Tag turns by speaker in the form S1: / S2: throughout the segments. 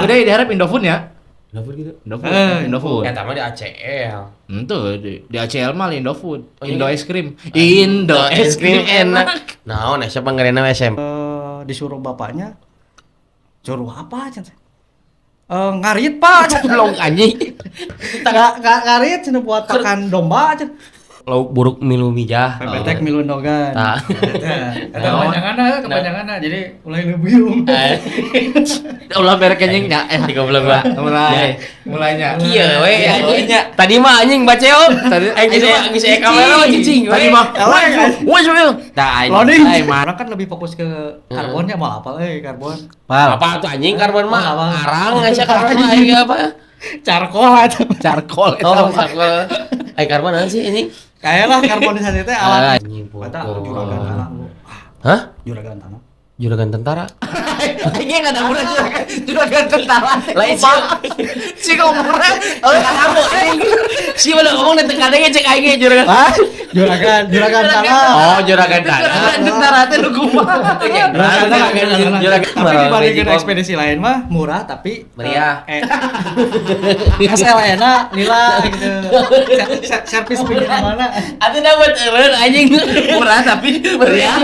S1: gede diharap Indofood ya.
S2: Indofood gitu.
S1: Indofood. Indofood.
S2: Eta mah di ACL.
S1: Itu di ACL mah Indofood.
S2: Oh,
S1: Indo
S2: iya.
S1: es krim. Indo es krim enak.
S2: Naon siapa ngerena SMP?
S3: Disuruh bapaknya. Suruh apa cenah? Ngarit Pak.
S2: Goblok anjing.
S3: Nggak ngarit cenah buat pakan domba cenah.
S2: Lauk buruk milu mijah.
S3: Pepetek milu nogan.
S2: Tah.
S3: Eta kepanjanganna jadi ulah lebiung.
S1: Ulah merek anjing nya.
S2: Goblok lah.
S1: Mulainya.
S2: Kieu we anjing. Tadi mah anjing baceo.
S1: Tadi
S2: aing geus aya kamera mah cicing we.
S1: Tadi mah. Wes wes.
S2: Tah
S3: Loading.
S1: Ay, man.
S3: Orang kan lebih fokus ke karbonnya mau apa karbon.
S2: Apa tuh anjing karbon mah? Arang aja karbon mah aing apa?
S3: Charcoal aja.
S1: Charcoal.
S2: Oh, charcoal. Ai karbon naon sih anjing?
S3: Kayaknya karbonisasi teh alat.
S2: Anjing
S3: Kata juragan tanah.
S2: Hah?
S3: Juragan tanah.
S2: Juragan tentara.
S1: Ini enggak ada murah juragan tentara.
S2: Lain
S1: sih ngomongnya.
S2: Oh, kamu anjing. Si udah ngomong di tengah cek aing juragan.
S3: Hah? Juragan tanah.
S2: Oh, juragan tanah.
S1: Juragan tentara teh nu kumaha?
S2: Juragan juragan.
S3: Tapi dibandingkan ekspedisi lain mah murah tapi
S2: meriah.
S3: SLN-na lila gitu. Servis pinggir mana?
S2: Atuh dapat eureun anjing.
S1: Murah tapi meriah.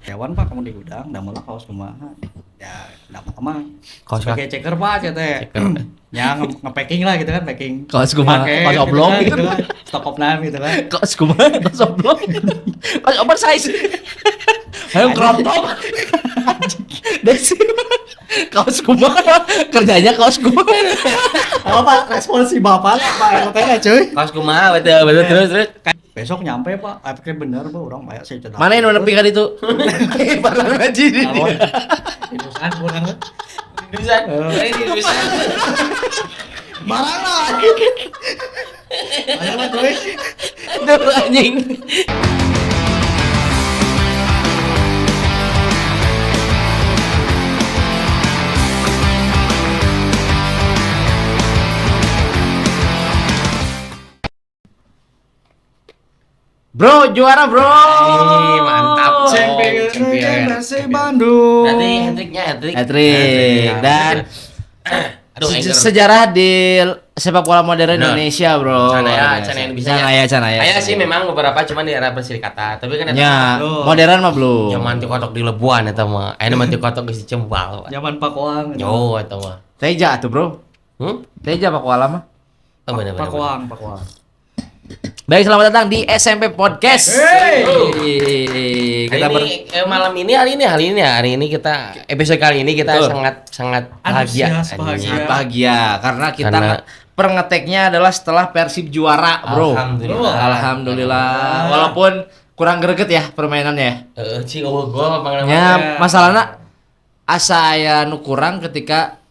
S3: Hewan Pak kamu di gudang, damel kaos kumaha. Ya, dapat mah.
S2: Kaos
S3: sebagai ceker Pak teh. Ya nge-packing lah gitu kan, packing.
S1: Kaos kumaha? Kaos oblong
S3: gitu kan. Stok opnam gitu kan.
S1: Kaos kumaha? Kaos oblong. Kaos oversize. Ayo crop top. Desi. Kaos kumaha? Kerjanya kaos kumaha?
S3: Apa Pak respon si bapak Pak RT-nya cuy?
S2: Kaos kumaha betul betul terus terus.
S3: Besok nyampe Pak, akhirnya bener Pak, orang banyak saya cetak.
S1: Mana yang nepi kan itu? Barang ngaji ini.
S3: Indusan kurang.
S2: Indusan. Ini indusan.
S3: Barang lah. Barang lah cuy.
S2: Aduh anjing.
S1: Bro, juara bro.
S2: Hey, mantap.
S3: Champion Persib Bandung.
S2: Nanti hat-tricknya
S1: hat-trick. Dan aduh, sejarah di sepak bola modern Indonesia, bro.
S2: Canaya yang bisa.
S1: Canaya.
S2: Aya sih memang beberapa cuman di era Perserikatan, tapi kan
S1: ya, modern mah belum.
S2: Zaman ti kotok di Lebuan eta mah. Ayeuna mah ti kotok geus dicembal.
S3: Zaman Pakoang.
S2: Yo eta mah.
S1: Teja tuh, bro. Teja Pakoang mah.
S2: Oh, bener.
S3: Pakoang.
S1: Baik, selamat datang di SMP Podcast.
S3: Hey.
S1: Kita
S2: ini, malam ini hari ini kita episode kali ini kita
S1: betul.
S2: sangat bahagia.
S1: Sangat bahagia karena kita perngeteknya adalah setelah Persib juara, bro. Alhamdulillah. Walaupun kurang greget ya permainannya.
S2: Heeh, cing gol
S1: ya, masalahnya asa aya nu kurang ketika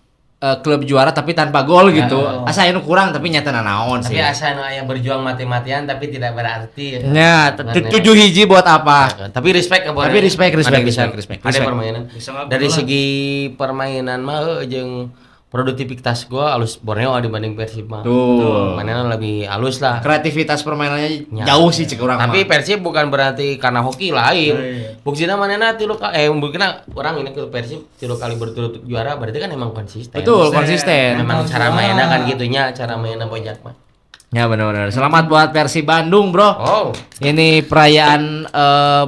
S1: klub juara tapi tanpa gol gitu. Asa aya nu kurang tapi nyata naon sih.
S2: Tapi asa nu aya berjuang mati-matian tapi tidak berarti.
S1: Ya, 7-1 buat apa?
S2: Tapi respect ke
S1: Tapi respect.
S2: Ada permainan. Dari segi permainan mah jeung produktivitas gua halus Borneo dibanding Persib mah.
S1: Tuh.
S2: Permainan lebih halus lah.
S1: Kreativitas permainannya jauh sih cek urang.
S2: Tapi Persib bukan berarti karena hoki lain. Buktina manehna tilu buktina urang ini ke Persib 3 kali berturut-turut juara berarti kan emang konsisten.
S1: Betul, konsisten.
S2: Memang cara mainnya kan gitunya, cara mainnya Bojak mah.
S1: Ya benar-benar. Selamat buat Persib Bandung, bro.
S2: Oh.
S1: Ini perayaan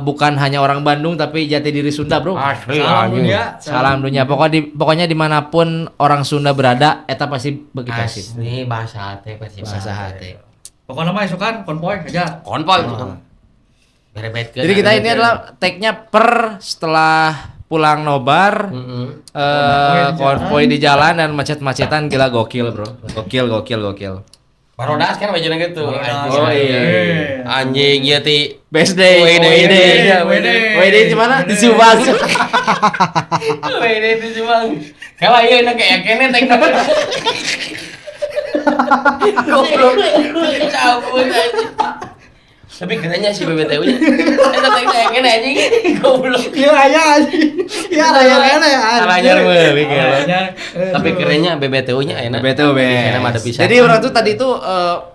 S1: bukan hanya orang Bandung tapi jati diri Sunda, bro.
S2: Asli,
S3: salam dunia.
S1: Salam dunia. Pokoknya dimanapun orang Sunda berada, eta pasti bagi Persib.
S2: Asli bahasa hati Persib.
S1: Bahasa hati.
S3: Pokoknya mah isukan konvoy aja.
S2: Konvoy.
S1: Jadi kita ini adalah tag-nya per setelah pulang nobar, konvoy di jalan dan macet-macetan gila gokil, bro. Gokil.
S2: Barodas kan bajunya gitu.
S1: Oh iya.
S2: Anjing ieu ti
S1: best day. WD di mana? Di Subang.
S2: WD di Subang. Kalau ieu na kayak kene teh. Goblok. Cabut anjing. Tapi kerennya si BBTU-nya. Eta teh kayak kene anjing. Goblok.
S3: Iya aya anjing. Iya aya kene ya.
S2: Alanyar meuh. Tapi kerennya BBTU-nya enak.
S1: BBTU
S2: best.
S1: Jadi orang tuh tadi tuh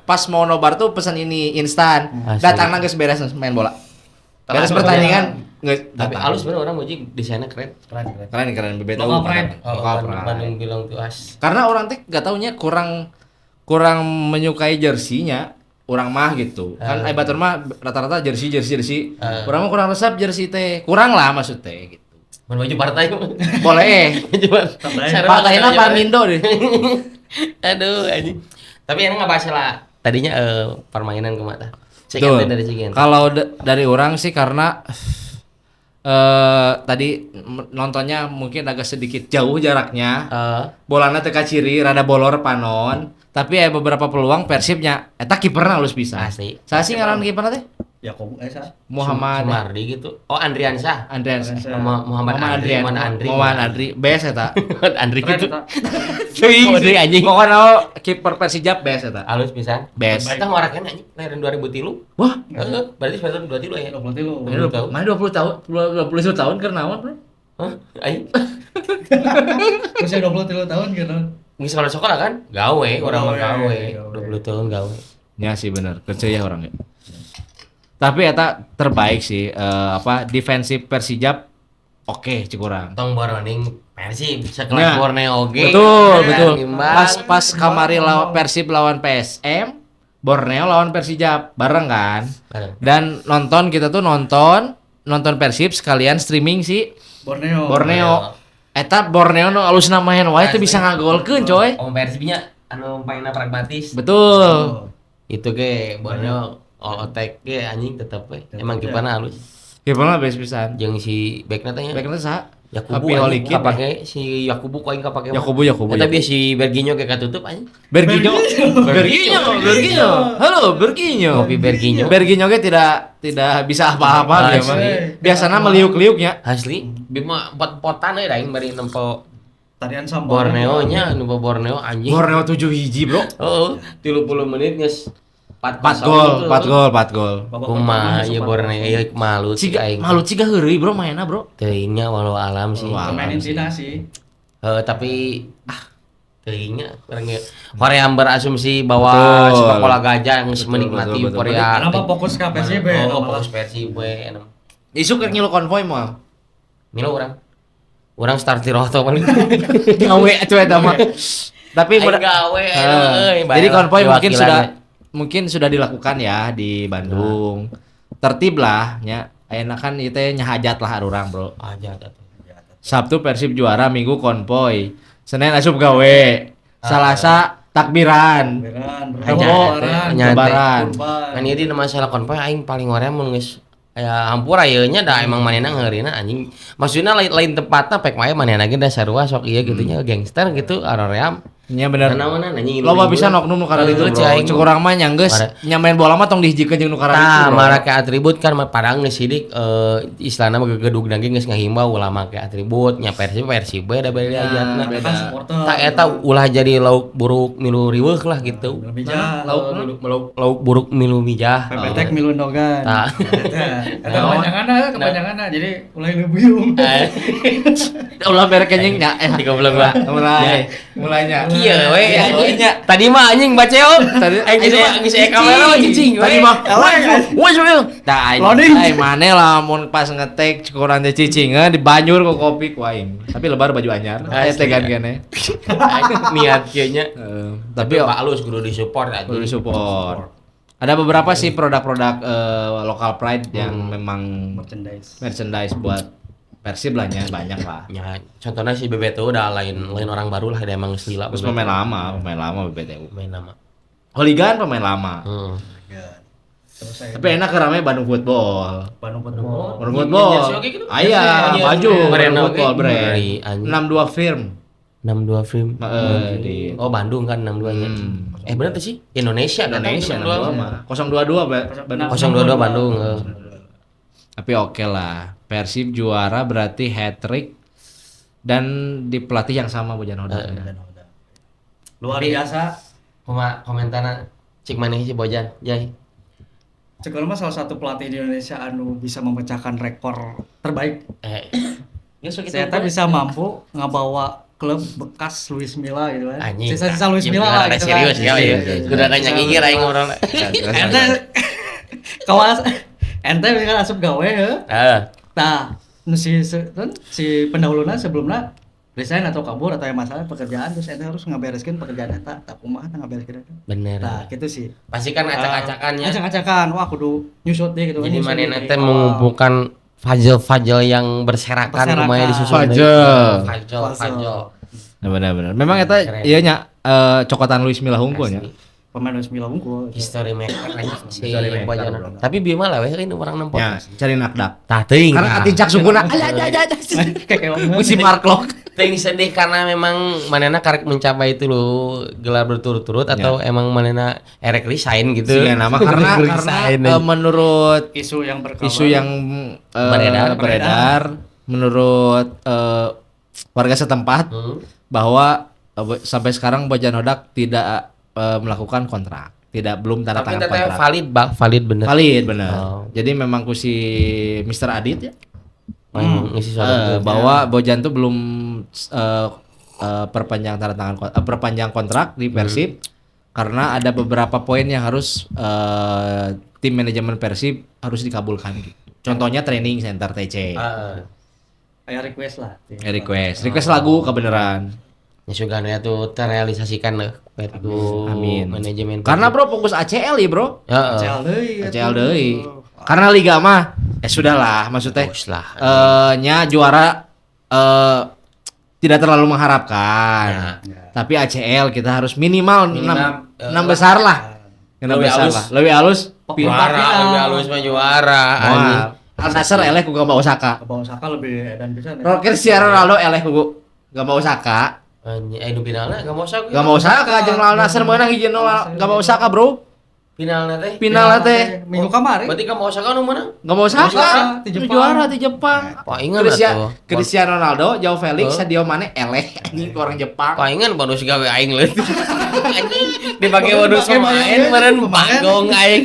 S1: pas mau nobar tuh pesan ini instan. Datangna geus beres main bola. Beres pertandingan
S2: tapi halus bener orang muji desainnya keren.
S1: Keren BBTU.
S3: Lokal pride.
S1: Lokal pride.
S2: Bandung belong to us.
S1: Karena orang teh enggak taunya kurang menyukai jersinya. Orang mah gitu. Kan ai batur mah rata-rata jersey. Urang mah kurang resep jersey teh. Kurang lah maksud teh gitu.
S2: Mun baju partai
S1: boleh. Partainya Parmindo deh.
S2: Aduh anjing. Tapi yang enggak bahas lah. Tadinya permainan kumaha tah? Dari
S1: kalau dari orang sih karena tadi nontonnya mungkin agak sedikit jauh jaraknya. Bolana teu kaciri, rada bolor panon. Tapi ada beberapa peluang Persibnya eta kiperna halus bisa.
S2: Asli.
S1: Saha sih ngaran kiperna teh?
S3: Yakob
S1: Muhammad
S2: Sumardi gitu. Oh, Andriansyah. Muhammad Andri.
S1: Bes eta.
S2: Andri gitu.
S1: Teuing anjing. Pokona kiper Persijap bes eta.
S2: Halus pisan.
S1: Bes.
S2: Eta ngorakeun anjing lahiran 2003.
S1: Wah,
S2: heeh, berarti 2023 ya.
S3: 23.
S1: Mana 20 tahun? 20 tahun keur naon, Bro?
S2: Hah? Aing.
S3: Usia 23 tahun keur naon?
S2: Geus sekolah kan? Gawe, urang mah gawe. 20 tahun gawe.
S1: Ya sih bener, percaya orang ya. Tapi eta terbaik sih defensif Persijap oke cik urang.
S2: Tong boroning Persib sekelas Borneo oge.
S1: Betul. Pas kamari lawan Persib lawan PSM, Borneo lawan Persijap bareng kan.
S2: Bareng.
S1: Dan nonton kita tuh nonton Persib sekalian streaming si Borneo. Eta Borneo nu alusna main wae teu bisa ngagolkeun coy.
S2: Om Persibnya anu mainna pragmatis.
S1: Betul.
S2: Itu ge Borneo all attack ge anjing tetep we. Emang kiperna halus.
S1: Kiperna bes pisan.
S2: Jeung si backna teh nya.
S1: Backna saha?
S2: Yakubu kapake si Yakubu ku aing kapake.
S1: Yakubu.
S2: Eta bieu si Berginho ge katutup anjing.
S1: Berginho. Halo Berginho.
S2: Kopi Berginho.
S1: Berginho ge tidak bisa apa-apa dia mah. Biasana meliuk-liuknya.
S2: Asli, bima pot-potan euy aing bari nempo
S3: tarian sama
S2: Borneo nya, nempo Borneo anjing.
S1: Borneo 7 hiji, Bro.
S2: Heeh, 30 menit geus 4 gol. Kumaha ieu Borneo ieu malu
S1: cig aing. Malu ciga heureuy bro mainna bro.
S2: Teuing nya walau alam sih.
S3: Mainin Cina sih.
S2: Heeh, tapi teuing nya urang ge hoream berasumsi bahwa sepak bola gajah yang menikmati Korea.
S3: Kenapa fokus ka Persib?
S2: Oh, fokus Persib we.
S1: Isuk keur ngilu konvoy moal.
S2: Ngilu urang. Urang start di roto paling.
S1: Gawe atuh eta mah. Tapi
S2: gawe euy.
S1: Jadi konvoy mungkin sudah dilakukan ya di Bandung. Tertib lah nya. Ayeuna kan ieu teh nya hajat lah urang, Bro.
S2: Hajat atuh.
S1: Sabtu Persib juara, Minggu konvoy. Senin asup gawe. Salasa takbiran.
S2: Rebo
S1: lebaran.
S2: Kan ieu di masalah konvoy aing paling hoream mun geus aya hampura ieu nya da emang manehna ngeurina anjing. Maksudna lain tempatna pek wae manehna ge da sarua sok ieu kitu nya gangster gitu aroream.
S1: Nya bener. Loba bisa oknum nu kararitu bro. Cek urang mah nya geus nya main bola mah tong dihijikeun jeung nu kararitu.
S2: Tah, marake atribut kan padahal geus sidik istilahna mah gegedugna ge geus ngahimbau ulah make atribut nya Persib we da bari ajatna. Tah eta ulah jadi lauk buruk milu riweuh lah gitu. Lauk buruk milu mijah.
S3: Pepetek milu nogan.
S2: Tah.
S3: Eta kepanjanganna jadi ulah leubiung.
S1: Ulah merek anjing nya.
S2: Goblok lah.
S1: Mulainya.
S2: Iya we anjing. Tadi mah anjing baceo. Tadi aing geus aya kamera mah cicing we.
S1: Tadi mah wes we. Tah aing mane lamun pas ngetek kurang teh cicingeun dibanyur ku kopi ku aing. Tapi lebar baju anyar. Aya tegan kene.
S2: Niat kieu nya.
S1: Tapi
S2: Pak Alus kudu disupport anjing.
S1: Kudu disupport. Ada beberapa sih produk-produk lokal pride yang memang merchandise buat Persib lah nya banyak lah.
S2: Ya, contohnya si BBTU udah lain orang baru lah, dia emang selila.
S1: Terus pemain lama BBTU.
S2: Pemain lama.
S1: Hooligan pemain lama.
S3: Terus
S1: tapi enak ramai Bandung Football.
S3: Bandung Football.
S1: Bandung Football. Aya, baju Bandung Football brand. 62 firm.
S2: 62 firm.
S1: Di
S2: oh Bandung kan 62-nya. Benar tuh sih? Indonesia
S1: 62 mah. 022 Bandung.
S2: 022 Bandung.
S1: Tapi oke lah. Persib juara berarti hat-trick dan di pelatih yang sama Bojan Hodak.
S3: Luar biasa.
S2: Komentarna cik maneh si Bojan, Jai.
S3: Cek mah salah satu pelatih di Indonesia anu bisa memecahkan rekor terbaik. Saya bisa mampu ngabawa klub bekas Luis Milla gitu kan. Sisa-sisa Luis Milla lah gitu kan.
S2: Serius ya. Kudu nanya ngigir aing ngobrol.
S3: Eta kawas Ente misalkan asup gawe heuh.
S2: Heeh.
S3: Tah, nu si si pendahuluna sebelumna resign atau kabur atau yang masalah pekerjaan terus ente harus ngabereskeun pekerjaan eta, tah kumaha tah ngabereskeun eta.
S2: Bener.
S3: Tah, gitu sih.
S2: Pasti kan acak-acakannya.
S3: Acak-acakan, wah kudu nyusut deh gitu kan.
S2: Jadi
S3: nyusut
S2: manehna
S3: deui
S2: teh
S3: dari awal.
S2: mengumpulkan puzzle-puzzle yang berserakan
S3: Berserakan.
S2: lumayan disusun.
S1: Puzzle.
S2: Puzzle,
S3: Puzzle.
S2: puzzle.
S1: Nah, benar-benar. Memang eta
S2: Keren.
S1: iya nya cokotan Luis Milla hungkul nya.
S2: Asli.
S3: Pemain Luis Milla hungkul.
S2: History maker anjing si
S1: History maker,
S2: Bojana.
S1: bro.
S2: Tapi bieu mah laweh euy nu urang nempo.
S1: Ya, cari nakdak.
S2: Tah teuing.
S1: Karena atincak sungkuna. Alah alah alah.
S3: Kayak
S1: Musim Mark Locke.
S2: Teuing sedih karena memang manehna karek mencapai itu loh gelar berturut-turut atau emang manehna erek resign gitu.
S1: Siga nama karena
S2: Erek
S1: karena
S2: resign, anjing.
S1: menurut
S3: isu yang berkabar.
S1: isu yang
S2: Beredar.
S1: beredar menurut warga setempat bahwa sampai sekarang Bojan Hodak tidak melakukan kontrak, tidak belum tanda
S2: Tapi
S1: tangan
S2: teteh
S1: kontrak.
S2: valid, Bang, valid bener.
S1: Valid benar.
S2: Oh.
S1: Jadi memang ku si Mr. Adit ya
S2: Ngisi suara tuh.
S1: bahwa Bojan tuh belum perpanjang tanda tangan perpanjang kontrak di Persib karena ada beberapa poin yang harus tim manajemen Persib harus dikabulkan gitu. Contohnya training center TC.
S2: Heeh.
S3: Kayak request lah.
S1: Request, request lagu kebenaran.
S2: Ya sugana tuh terrealisasikan lah ku
S1: Amin.
S2: manajemen.
S1: Karena bro fokus ACL ya bro.
S2: Heeh.
S3: ACL deui.
S1: ACL deui. Karena liga mah ya sudahlah maksudnya.
S2: Bagus lah.
S1: Nya juara tidak terlalu mengharapkan.
S3: Ya.
S1: Tapi ACL kita harus minimal
S2: Minimal,
S1: 6 besar lah. 6
S2: Lebih
S1: besar
S2: halus.
S1: lah. Lebih halus.
S2: Juara, lebih halus mah juara. Anjing.
S1: Wah. Al Nassr eleh ku Gamba Osaka.
S3: Ke Osaka lebih edan bisa.
S1: Cristiano Ronaldo eleh ku Gamba Osaka.
S2: Anjing, nu finalna Gamba Osaka.
S1: Gamba Osaka jeung Al Nassr meunang 1-0 Gamba Osaka, Bro.
S2: Finalna teh.
S1: Finalna teh
S3: Minggu kamari.
S2: Berarti Gamba Osaka nu meunang?
S1: Gamba Osaka
S3: Osaka, di
S1: nu
S3: Jepang.
S1: juara di Jepang.
S2: Paingan atuh.
S1: Cristiano Ronaldo, Joao Felix,
S2: Heuh.
S1: Sadio Mane eleh anjing ku orang Jepang.
S2: Paingan bonus gawe aing leutik. Anjing dipake bonus pemain meureun bagong aing.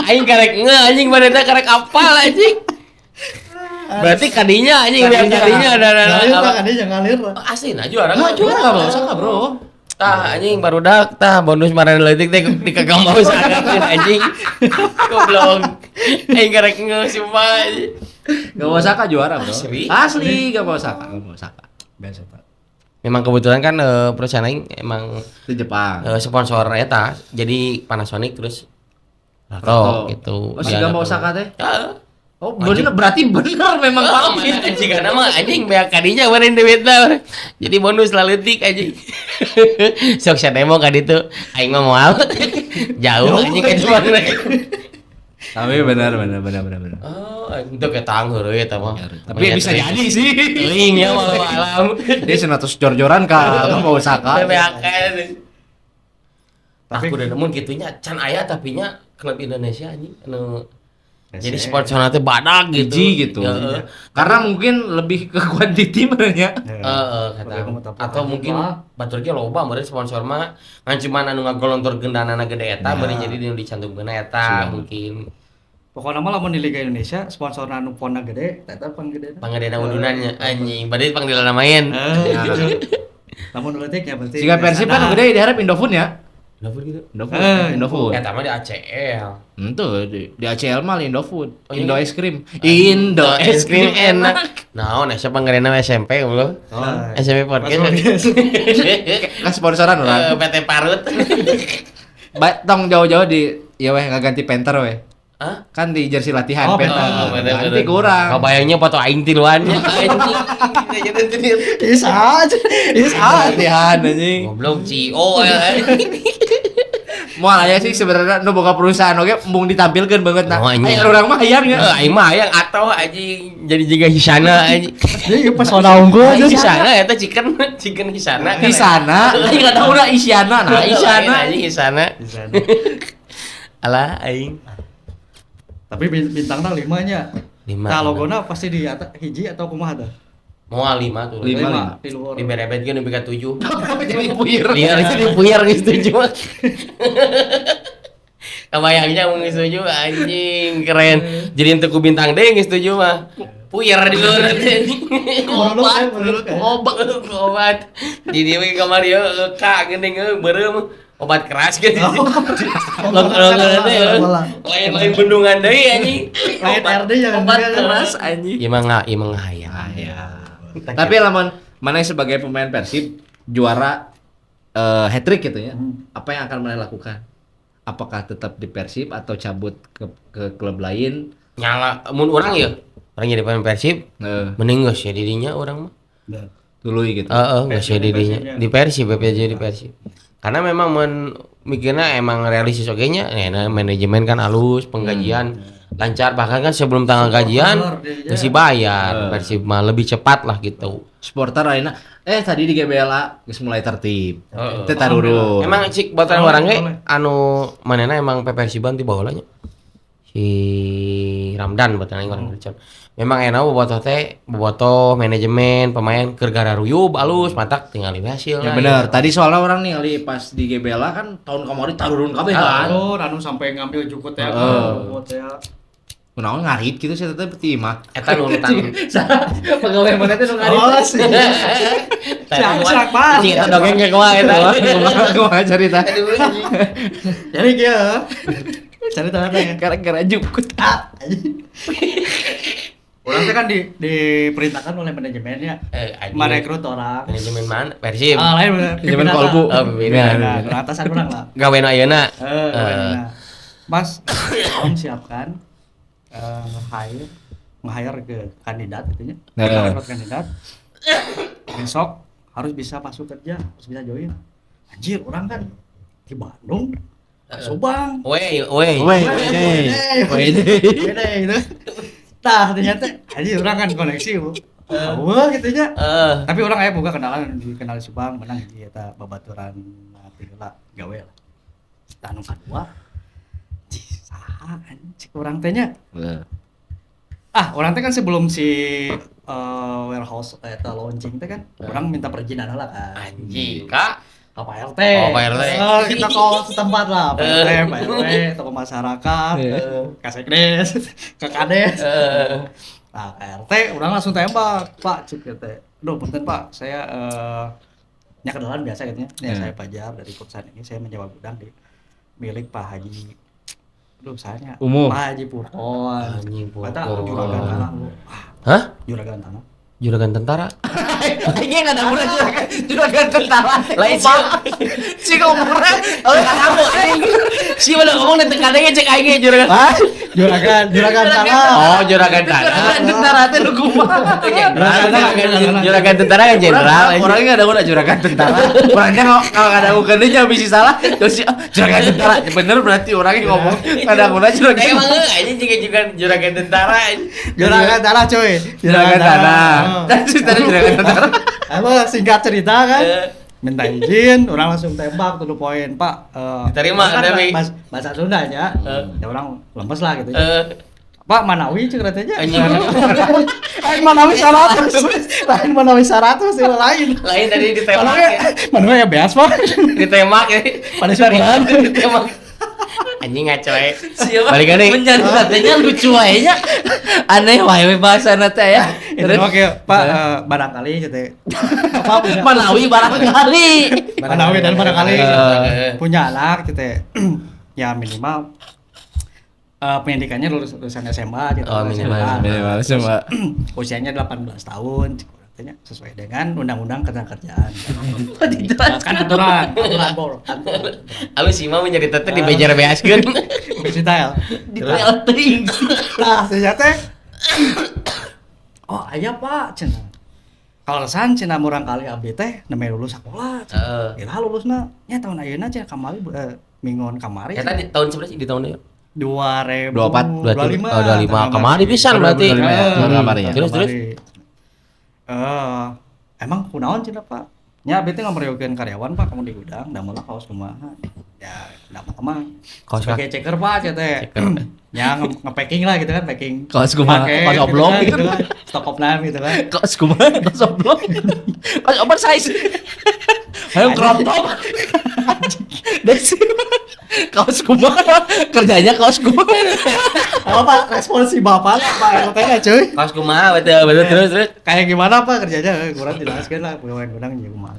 S2: Aing karek nge anjing manehna karek apal anjing. Berarti kadinya anjing biar kadinya ada
S3: Ngalir lah kadinya ngalir lah.
S2: Asli nah juara
S1: Nggak juara Gamba Osaka, Bro.
S2: Tah anjing barudak tah bonus marana leutik teh di ka Gamba Osaka anjing. Goblok. Aing karek nge sumpah anjing.
S1: Gamba Osaka juara, Bro.
S2: Asli?
S1: Asli Gamba Osaka, Gamba Osaka.
S3: Biasa Pak.
S2: Memang kebetulan kan perusahaan aing emang
S1: Di Jepang.
S2: sponsor eta jadi Panasonic terus
S1: Rato.
S2: Rato gitu.
S1: Oh, si Gamba Osaka teh?
S2: Heeh.
S1: Oh, bener berarti bener memang
S2: Oh,
S1: valid.
S2: jika nama anjing beak kadinya meureun duitna. Jadi bonus lah leutik anjing. Sok sademo ka ditu aing mah moal. Jauh anjing ka Jepang.
S1: Tapi benar benar benar benar benar.
S2: Oh, itu ketang heureuy eta mah.
S1: Tapi bisa jadi sih.
S2: Teuing ya walau alam.
S1: Dia senatus jor-joran ka Gamba Osaka.
S2: Beak. Tapi udah nemun kitunya can aya tapi nya klub Indonesia anjing anu jadi sponsorna teh badak gitu.
S1: Hiji gitu.
S2: Heeh.
S1: Karena mungkin lebih ke kuantiti merenya.
S2: Heeh, kata. Atau mungkin batur ge loba meureun sponsor mah ngan cuman anu ngagolontor gendanana gede eta meureun jadi nu dicantumkeun eta mungkin
S3: Pokoknya mah lamun di Liga Indonesia sponsor anu ponna gede, eta pan gede.
S2: pangedena udunannya anjing berarti pangdilana main.
S3: Gitu. Lamun leutik ya berarti.
S1: Jika Persib kan gede diharap Indofood ya.
S2: Indofood gitu.
S1: Indofood, Indofood.
S2: Eta mah di ACL.
S1: Itu di ACL mah Indofood,
S2: Oh, iya.
S1: Indo es krim. Indo es krim enak.
S2: Naon asa pangedena SMP goblok. SMP podcast.
S1: Kan sponsoran orang.
S2: PT Parut.
S1: Tong jauh-jauh di ya weh ngaganti Panther weh.
S2: Hah?
S1: Kan di jersey latihan
S3: Oh,
S1: Panther.
S2: Oh, bener,
S1: Ganti
S2: bener.
S1: kurang.
S2: Kabayangnya foto aing tiluannya anjing.
S3: Isa aja. Isa.
S1: Latihan anjing.
S2: Goblok CO ya.
S1: Moal aya sih sebenarnya nu boga perusahaan oge embung ditampilkeun banget nah.
S2: Oh, anjing.
S1: Aya urang mah hayang ya.
S2: Aing mah hayang atau anjing jadi jiga Hisana anjing.
S3: Jadi pesona unggul aja.
S2: Hisana eta chicken chicken Hisana.
S1: Isana, aing enggak tahu dah Isyana. Nah, Isyana.
S2: anjing Hisana. Alah aing.
S3: Tapi bintangna 5 nya.
S2: 5.
S3: Nah, logona pasti di atas hiji atau kumaha tah?
S2: Moal 5 tuh.
S1: Lima.
S3: Di luar.
S2: Di berebet ge nepi ka 7.
S1: Jadi puir.
S2: Iya, jadi puyar geus 7 mah. Kabayangnya mun geus 7 anjing keren. Jadi henteu ku bintang deui geus 7 mah. Puyer di luar
S3: Obat,
S2: obat. Di dieu we kamari ka geuning beureum obat keras gitu. Lain-lain bendungan deui anjing.
S3: Lain RD jangan
S1: obat keras anjing.
S2: Ieu mah ngahayal.
S1: Tapi lamun mana sebagai pemain Persib juara hat trick gitu ya. Apa yang akan mana lakukan? Apakah tetap di Persib atau cabut ke klub lain?
S2: Nyala mun urang ya. Urang jadi pemain Persib. Mending geus ya didinya urang mah.
S1: Tuluy gitu.
S2: Heeh, geus ya didinya. Di Persib ya di Persib. Karena memang mun mikirna emang realistis oge nya, manajemen kan alus, penggajian lancar, bahkan kan sebelum tanggal gajian geus dibayar. Persib mah lebih cepat lah gitu.
S1: Supporter ayeuna tadi di GBLA geus mulai tertib. Teu tarurun.
S2: Emang cik baturan urang ge anu manehna emang Persiban ti baheula nya. Si Ramdan baturan aing urang Gercon. Memang enak bobotoh teh, bobotoh manajemen pemain keur gararuyub alus matak tingali hasil.
S1: Ya bener, tadi soalnya orang ningali pas di GBLA kan tahun kamari tarurun kabeh kan.
S3: Tarurun anu sampai ngambil jukut ya.
S1: Kunaon ngarit gitu sih teh peti mah.
S2: Eta nurutan.
S1: Pegawai mana teh nu ngarit.
S3: Oh sih. Sak pak.
S2: Cing eta dongeng ge kumaha eta.
S1: Kumaha cerita.
S3: Jadi kieu. Cerita apa ya?
S1: Gara-gara jukut.
S3: Orang teh kan diperintahkan oleh manajemennya merekrut orang.
S2: Manajemen mana? Persib.
S3: Ah, lain
S1: manajemen kolbu.
S2: Oh, pimpinan.
S3: Nah, atasan orang lah.
S2: Gawe nu ayeuna.
S3: Mas, tolong siapkan nge-hire ke kandidat gitu nya. Rekrut kandidat. Besok harus bisa masuk kerja, harus bisa join. Anjir, orang kan di Bandung, Subang.
S2: Weh.
S3: Gitu. Tah ternyata anjir orang kan koneksi bu. Wah gitu nya. Tapi orang aya boga kenalan dikenal Subang menang hiji eta babaturan ati heula gawe lah. Tah nu kadua. Cih saha anjing urang teh nya. Ah, urang teh kan sebelum si warehouse eta launching teh kan urang minta perizinan heula kan.
S2: Anjing, Kak.
S3: Pak RT.
S2: Oh, Pak RT.
S3: Kita call setempat lah, Pak RT, tokoh masyarakat, Kasekdes, ke Kades. Nah, Pak RT urang langsung tembak, Pak cik RT. Duh, punten Pak, saya nya kenalan biasa gitu nya. Nih, saya Pajar dari perusahaan ini, saya menyewa gudang di milik Pak Haji. Duh, saya
S1: Umum.
S3: Pak Haji Purkon.
S2: Anjing Purkon.
S3: Juragan tanah.
S2: Hah?
S3: Juragan tanah.
S2: Juragan tentara.
S1: Kayaknya enggak ada juragan tentara.
S2: Lain sih ngomongna. Oh, kamu anjing. Si mana ngomong teh kadenge cek aing ge juragan.
S3: Hah? Juragan tanah.
S2: Oh, juragan tanah.
S1: Juragan tentara teh nu kumaha?
S2: Juragan tentara kan jenderal.
S1: Orangnya enggak ada juragan tentara. Orangnya kalau enggak ada bukannya nya bisa salah. Terus juragan tentara. Bener berarti orangnya ngomong ada guna juragan.
S2: Emang anjing juga juragan tentara.
S3: Juragan tanah coy.
S1: Juragan tanah. Tadi juragan tentara.
S3: Apa singkat cerita kan? Minta izin, orang langsung tembak to the point, Pak.
S2: Diterima
S3: kan
S2: tapi
S3: bahasa Sunda nya. Ya orang lemes lah gitu. Pak Manawi cek katanya. Lain Manawi 100. Lain Manawi 100 itu lain.
S2: Lain tadi ditembak.
S3: Manawi ya beas, Pak.
S2: Ditembak ya.
S3: Pada suara
S2: ditembak. Anjing ngaco we.
S1: Siapa?
S2: Balik nih.
S1: Menjadi katanya lucu wae nya. Aneh wae we bahasana teh ya.
S3: Terus oke, Pak barangkali gitu. Apa punya
S1: Manawi barangkali.
S3: Manawi dan barangkali punya anak gitu. Ya minimal pendidikannya lulusan SMA gitu.
S2: Oh, minimal.
S1: Minimal SMA.
S3: Usianya 18 tahun. Katanya sesuai dengan undang-undang ketenagakerjaan. Kan aturan bor.
S2: Alus sih mah menjadi teteh di bejar beaskeun.
S3: Detail.
S1: Detail teuing.
S3: Nah, ternyata oh, aya Pak cenah. Kaleresan cenah murang kali abdi teh nembe lulus sakola.
S2: Heeh.
S3: Iraha lulusna nya tahun ayeuna cenah kamari minggon kamari.
S2: Eta di tahun seberapa sih di tahun ieu?
S3: 2025.
S2: Oh, 25 kamari pisan berarti.
S1: 25 ya.
S2: Terus.
S3: Emang kunaon cenah Pak? Nya abdi teh ngameriokeun karyawan Pak kamu di gudang damel kaos kumaha. Ya damel mah.
S2: Kaos
S3: sebagai ceker Pak cenah teh. Ya nge-packing lah gitu kan, packing.
S1: Kaos kumaha? Kaos oblong
S3: gitu kan. Stok opname gitu kan.
S1: Kaos kumaha? Kaos oblong. Kaos oversize. Ayo crop top. Kaos kumaha? Kerjanya kaos kumaha?
S3: Apa Pak respon si bapak Pak RT-nya cuy?
S2: Kaos kumaha betul betul terus terus.
S3: Kayak gimana Pak kerjanya? Kurang jelaskeun lah pegawai gudang jeung kumaha.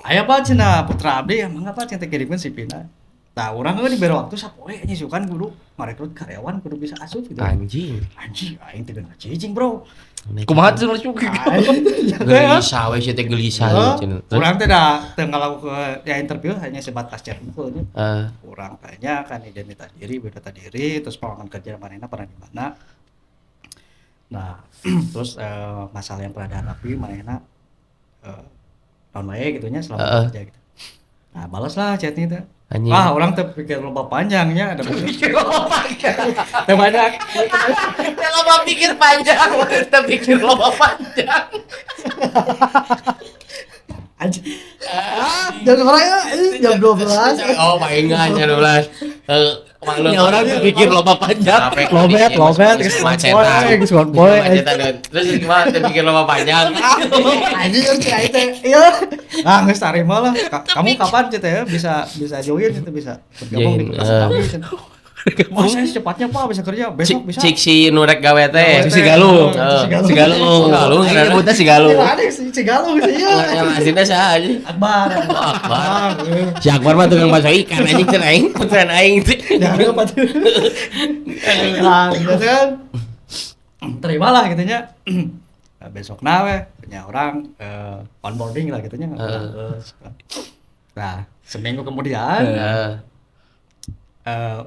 S3: Aya Pak cenah putra abdi mangga Pak cenah kirimkeun CV-na. Tah urang euy dibere waktu sapoe nya sukan kudu ngarekrut karyawan kudu bisa asup gitu.
S2: Anjing.
S3: Anjing aing teh cicing bro.
S1: Kumaha tuh lucu.
S2: Gelisah we sia teh gelisah cenah.
S3: Urang teh da teu ngalakukeun ya interview hanya sebatas chat unggul nya. Urang tanya kan identitas diri, biodata diri, terus pengalaman kerja manehna pernah di mana. Nah, terus masalah yang pernah dihadapi manehna tahun wae gitu nya selama kerja gitu. Nah, balas lah chatnya teh. Wah, orang teh pikir loba panjangnya ada pikir loba panjang. Teh banyak.
S1: Teh loba pikir panjang, teh pikir loba panjang.
S3: Anjing. Jam berapa? Jam 12.
S2: Oh, palingan jam 12.
S1: Maklum orang pikir loba panjang.
S3: Lobet, macetan.
S2: Terus gimana teh pikir loba panjang?
S3: Anjing cai teh. Iya. Ah, geus tarima lah. Kamu kapan cai teh bisa join itu bisa bergabung di perusahaan kami. Oh, saya secepatnya Pak bisa kerja besok bisa.
S2: Cik si nu rek gawe teh.
S1: Si Galuh. Si Galuh. Nyebutnya si Galuh.
S3: Ada si Galuh sih ieu.
S2: Aslinya saha anjing?
S3: Akbar.
S2: Akbar. Si Akbar mah tukang bakso ikan anjing cenah aing, putraan aing teh.
S3: Jangan apa tuh. Nah, gitu kan. Terimalah gitu nya. Besokna we punya orang onboarding lah gitu nya. Nah, seminggu kemudian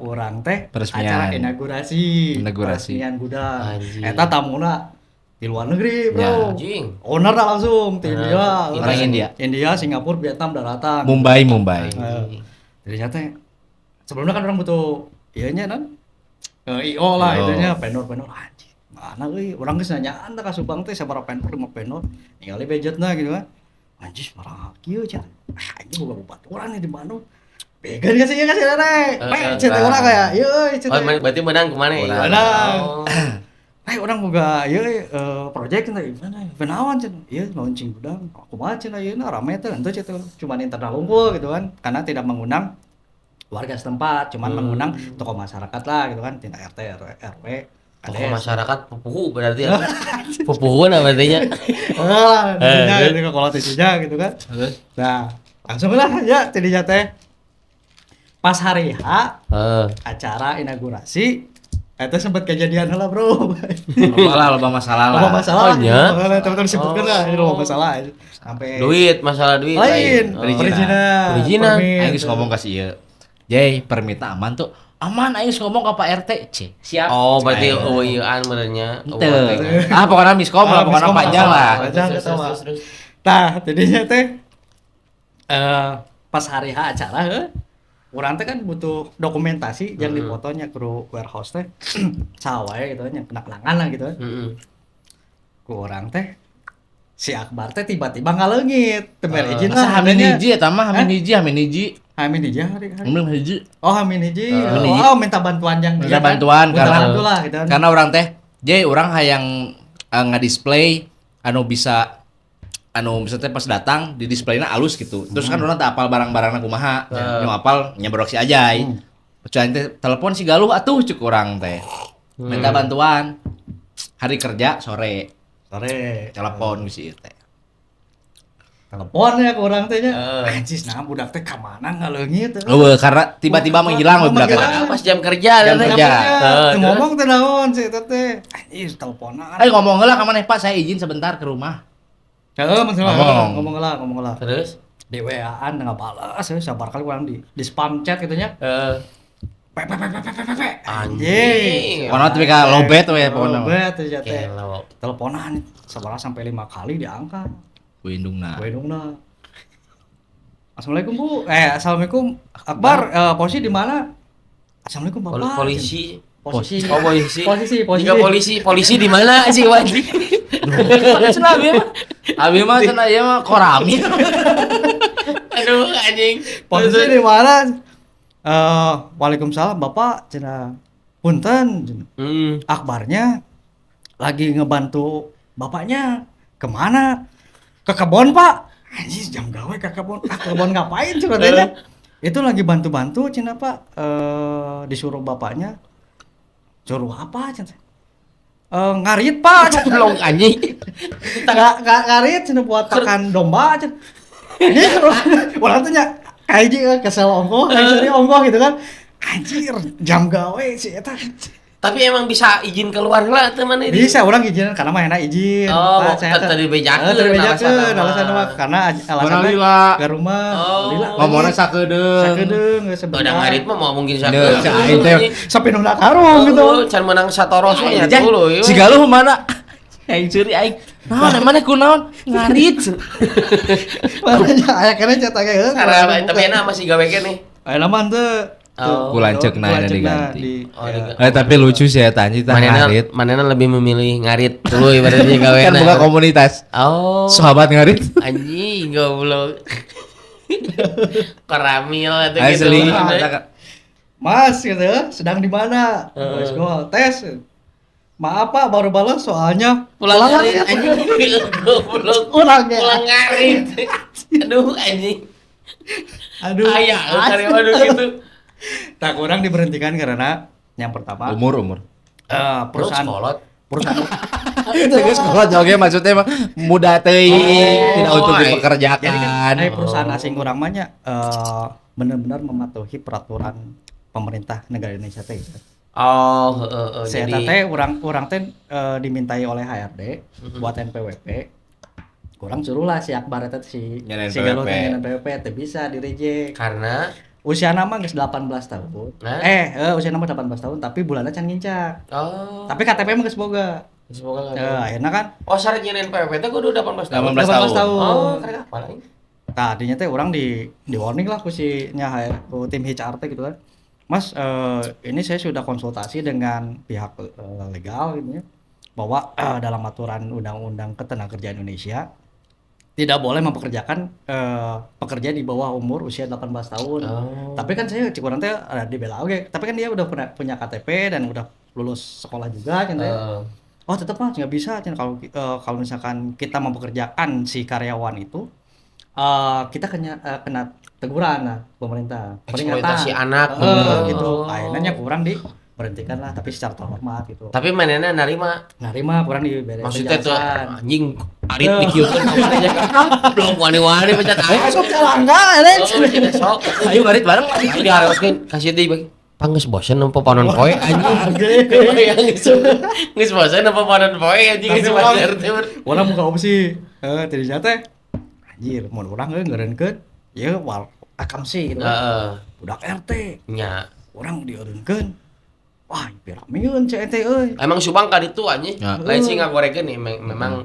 S3: orang teh acara inaugurasi peresmian gudang. Eta tamuna di luar negeri, bro.
S2: Ya,
S3: owner langsung di India.
S1: Orang India.
S3: India, Singapura, Vietnam daratan.
S1: Mumbai.
S3: Jadi teh sebelumnya kan orang butuh ieu nya non. IO lah itunya vendor-vendor anjing. Mana euy, urang geus nanyaan teh ka Subang teh sabaraha vendor, 5 vendor. Ningali budgetna gitu kan. Anjing marah kieu cenah. Anjing boga baturan di Bandung. Began kasih ya kasih rek. Pe cete orang kayak ieu euy cete.
S2: Oh, berarti menang kemana ya?
S3: Menang. Eh orang boga ieu project cenah gimana? Benawan cenah. Ieu launching gudang. Kumaha cenah ieu na rame teh henteu cete. Cuman internal unggul gitu kan. Karena tidak mengundang warga setempat, cuman mengundang tokoh masyarakat lah gitu kan, tina RT, RW.
S2: Tokoh masyarakat pupuhu berarti ya. Pupuhu nah berarti nya.
S3: Heeh, intinya kalau tisinya gitu kan. Nah, langsung lah ya tidinya teh. Pas hari H, acara inaugurasi, itu sempat kejadian lah bro.
S1: Loba masalah lah.
S3: Loba masalah.
S2: Oh, ya?
S3: Teman-teman sebutkan lah, ini loba masalah. Sampai
S2: duit, masalah duit.
S3: Lain, perizinan.
S2: Perizinan.
S1: Aing geus ngomong ka si ieu. Jay, permintaan aman tuh. Aman, aing geus ngomong ka Pak RT. C. Siap.
S2: Oh, berarti eueuan merenya.
S1: Ah, pokoknya miskom lah, pokoknya panjang lah.
S3: Terus. Tah, jadinya teh pas hari H acara urang teh kan butuh dokumentasi yang difotonya kru warehouse teh sawae gitu nya kena kelangan lah gitu kan. Ku urang teh si Akbar teh tiba-tiba ngaleungit teu mere izin lah.
S1: Hamin hiji eta mah hamin hiji.
S3: Hamin hiji hari.
S1: Hamin hiji.
S3: Oh, hamin hiji. Oh, minta bantuan yang
S1: minta bantuan
S3: karena lah, gitu kan.
S1: Karena urang teh je urang hayang ngadisplay anu bisa anu misalnya pas datang di displayna alus gitu. Terus kan orang tak apal barang-barangna kumaha. Nu apal nyabrok si Ajay. Cuman teh telepon si Galuh atuh cuk urang teh. Minta bantuan. Hari kerja sore.
S3: Sore
S1: telepon si ieu teh.
S3: Telepon ya ke urang teh nya. Anjis nah budak teh ka mana ngaleungit.
S1: Eueuh karena tiba-tiba menghilang we budak teh.
S2: Pas jam kerja
S1: jam kerja.
S3: Teu ngomong teh naon si eta teh. Anjis teleponan.
S1: Eh ngomong heula ka maneh Pak, saya izin sebentar ke rumah.
S3: Heeh, ngomong lah.
S2: Terus
S3: di WA-an enggak balas, sabar kali urang di spam chat gitu nya.
S2: Heeh.
S3: P p p p p p.
S2: Anjing.
S1: Pokona teh ka lobet we pokona.
S3: Lobet teh teh. Teleponan sabaraha sampai 5 kali diangkat.
S1: Ku indungna.
S3: Ku indungna. Assalamualaikum Bu. Assalamualaikum Akbar, posisi di mana? Assalamualaikum Bapak.
S2: Polisi.
S3: Posisi.
S2: Oh, polisi.
S3: Posisi.
S2: Jika polisi di mana sih wajib?
S1: Cenah abi mah. Abi mah cenah ieu mah korami.
S2: Aduh anjing.
S3: Posisi di mana? Waalaikumsalam Bapak cenah. Punten. Akbarnya lagi ngebantu bapaknya. Kemana? Ke kebon, Pak. Anjing jam gawe ke kebon. Ah, ke kebon ngapain cenah teh? Itu lagi bantu-bantu cenah Pak, disuruh bapaknya. Suruh apa cenah? Ngarit Pak.
S2: Goblok anjing.
S3: Nggak ngarit cenah buat pakan domba cenah. Ini orang tuh nya kayak kesel ongkoh, kayak seri ongkoh gitu kan. Anjir, jam gawe sih eta.
S2: Tapi emang bisa izin keluar lah teman ini.
S3: Bisa orang izin karena mah enak izin.
S2: Oh, tadi bejakeun
S3: alasan mah karena alasannya ke rumah.
S1: Oh. Ngomongna sakedeung.
S3: Sakedeung geus sebentar.
S2: Udah ngarit mah mau mungkin sakedeung.
S1: Aing teh
S3: sampai nuna karung gitu.
S2: Can menang satoros nya dulu.
S1: Si Galuh mana? Aing curi aing. Naon mana kunaon? Ngarit.
S3: Makanya aya keneh cetak ge.
S2: Tapi enak masih gawe keneh.
S3: Aya mah teu.
S1: Oh, kulancekna diganti. Tapi lucu sih ya tanya ngarit.
S2: Manena lebih memilih ngarit dulu ibaratnya gawe.
S1: Kan buka komunitas.
S2: Oh.
S1: Sahabat ngarit.
S2: Anjing goblok. Keramil atau gitu.
S1: Asli.
S3: Mas gitu, sedang di mana? Voice call, tes. Maaf Pak, baru balas soalnya
S2: pulang ngarit. Anjing goblok. Pulang ngarit. Aduh anjing. Aduh. Aya, karyawan gitu.
S3: Tak kurang diberhentikan karena yang pertama
S1: umur
S3: perusahaan
S1: itu sekolah oke maksudnya mah muda teuing tidak untuk dipekerjakan.
S3: Jadi kan perusahaan asing urang mah nya benar-benar mematuhi peraturan pemerintah negara Indonesia teh.
S2: Oh,
S3: jadi teh urang teh dimintai oleh HRD buat NPWP. Kurang suruhlah si Akbar eta si Galuh teh NPWP teh bisa di reject
S2: karena
S3: usia nama geus 18 tahun.
S2: Nah?
S3: Usia nama 18 tahun tapi bulanna can ngincak.
S2: Oh.
S3: Tapi KTP mah geus boga.
S2: Geus boga.
S3: Akhirna kan.
S2: Oh, syarat nyeun NPWP teh kudu 18 tahun.
S1: 18 tahun.
S2: Oh, karek apa lagi?
S3: Tadinya teh urang di warning lah ku si nya ku tim HR teh gitu kan. Mas, ini saya sudah konsultasi dengan pihak legal gitu ya bahwa dalam aturan Undang-Undang Ketenagakerjaan Indonesia tidak boleh mempekerjakan pekerja di bawah umur usia 18 tahun.
S2: Oh.
S3: Tapi kan saya kurang teh ada dibela oke. Tapi kan dia udah punya KTP dan udah lulus sekolah juga kan. Oh, tetap Mas nggak bisa kalau kalau misalkan kita mempekerjakan si karyawan itu kita kena teguran lah pemerintah.
S2: Eksploitasi anak
S3: gitu. Akhirnya kurang di berhentikan lah tapi secara terhormat gitu.
S2: Tapi manehna narima
S3: kurang dibere.
S2: Maksudnya tuh anjing arit dikieukeun kamarnya belum wani-wani pecat aing.
S3: Sok calangga euy.
S2: Sok.
S1: Ayo ngarit bareng.
S2: Diharoskeun kasih deui bagi. Pang geus bosen nempo panon poe anjing. Geus bosen nempo panon poe anjing geus wajar teh.
S3: Urang buka opsi. Heuh tadinya teh anjir mun urang euy ngeureunkeun ieu wal akamsi gitu.
S2: Heeh.
S3: Budak RT.
S2: Nya.
S3: Urang dieureunkeun. Wah, piramieun CET euy.
S2: Emang Subang ka ditu anjing.
S1: Ya.
S2: Lain sih ngagorekeun nih memang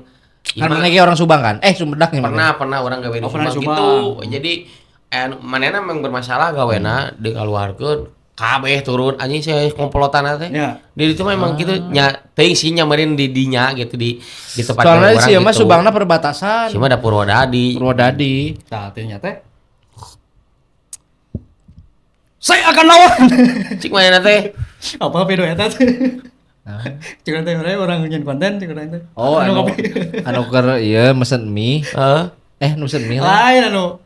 S1: kan mana ge orang Subang kan? Sumedang nih.
S2: Pernah orang gawe di Subang gitu. Jadi manehna memang bermasalah gawena dikaluarkeun kabeh turun anjing saya komplotan teh.
S3: Ya.
S2: Di ditu mah emang kitu nya teuing sih nyamperin di dinya gitu di tempat
S1: soalnya
S2: orang
S1: sih mah
S2: gitu.
S1: Subangna perbatasan.
S2: Sih mah da Purwodadi.
S1: Purwodadi.
S3: Tah teh teh saya akan lawan.
S2: Cik manehna teh?
S3: Apa video eta teh? Cik teh orang nyen konten cik teh.
S1: Oh, anu keur ieu mesen mie.
S2: Heeh.
S1: Mesen mie.
S3: Lain anu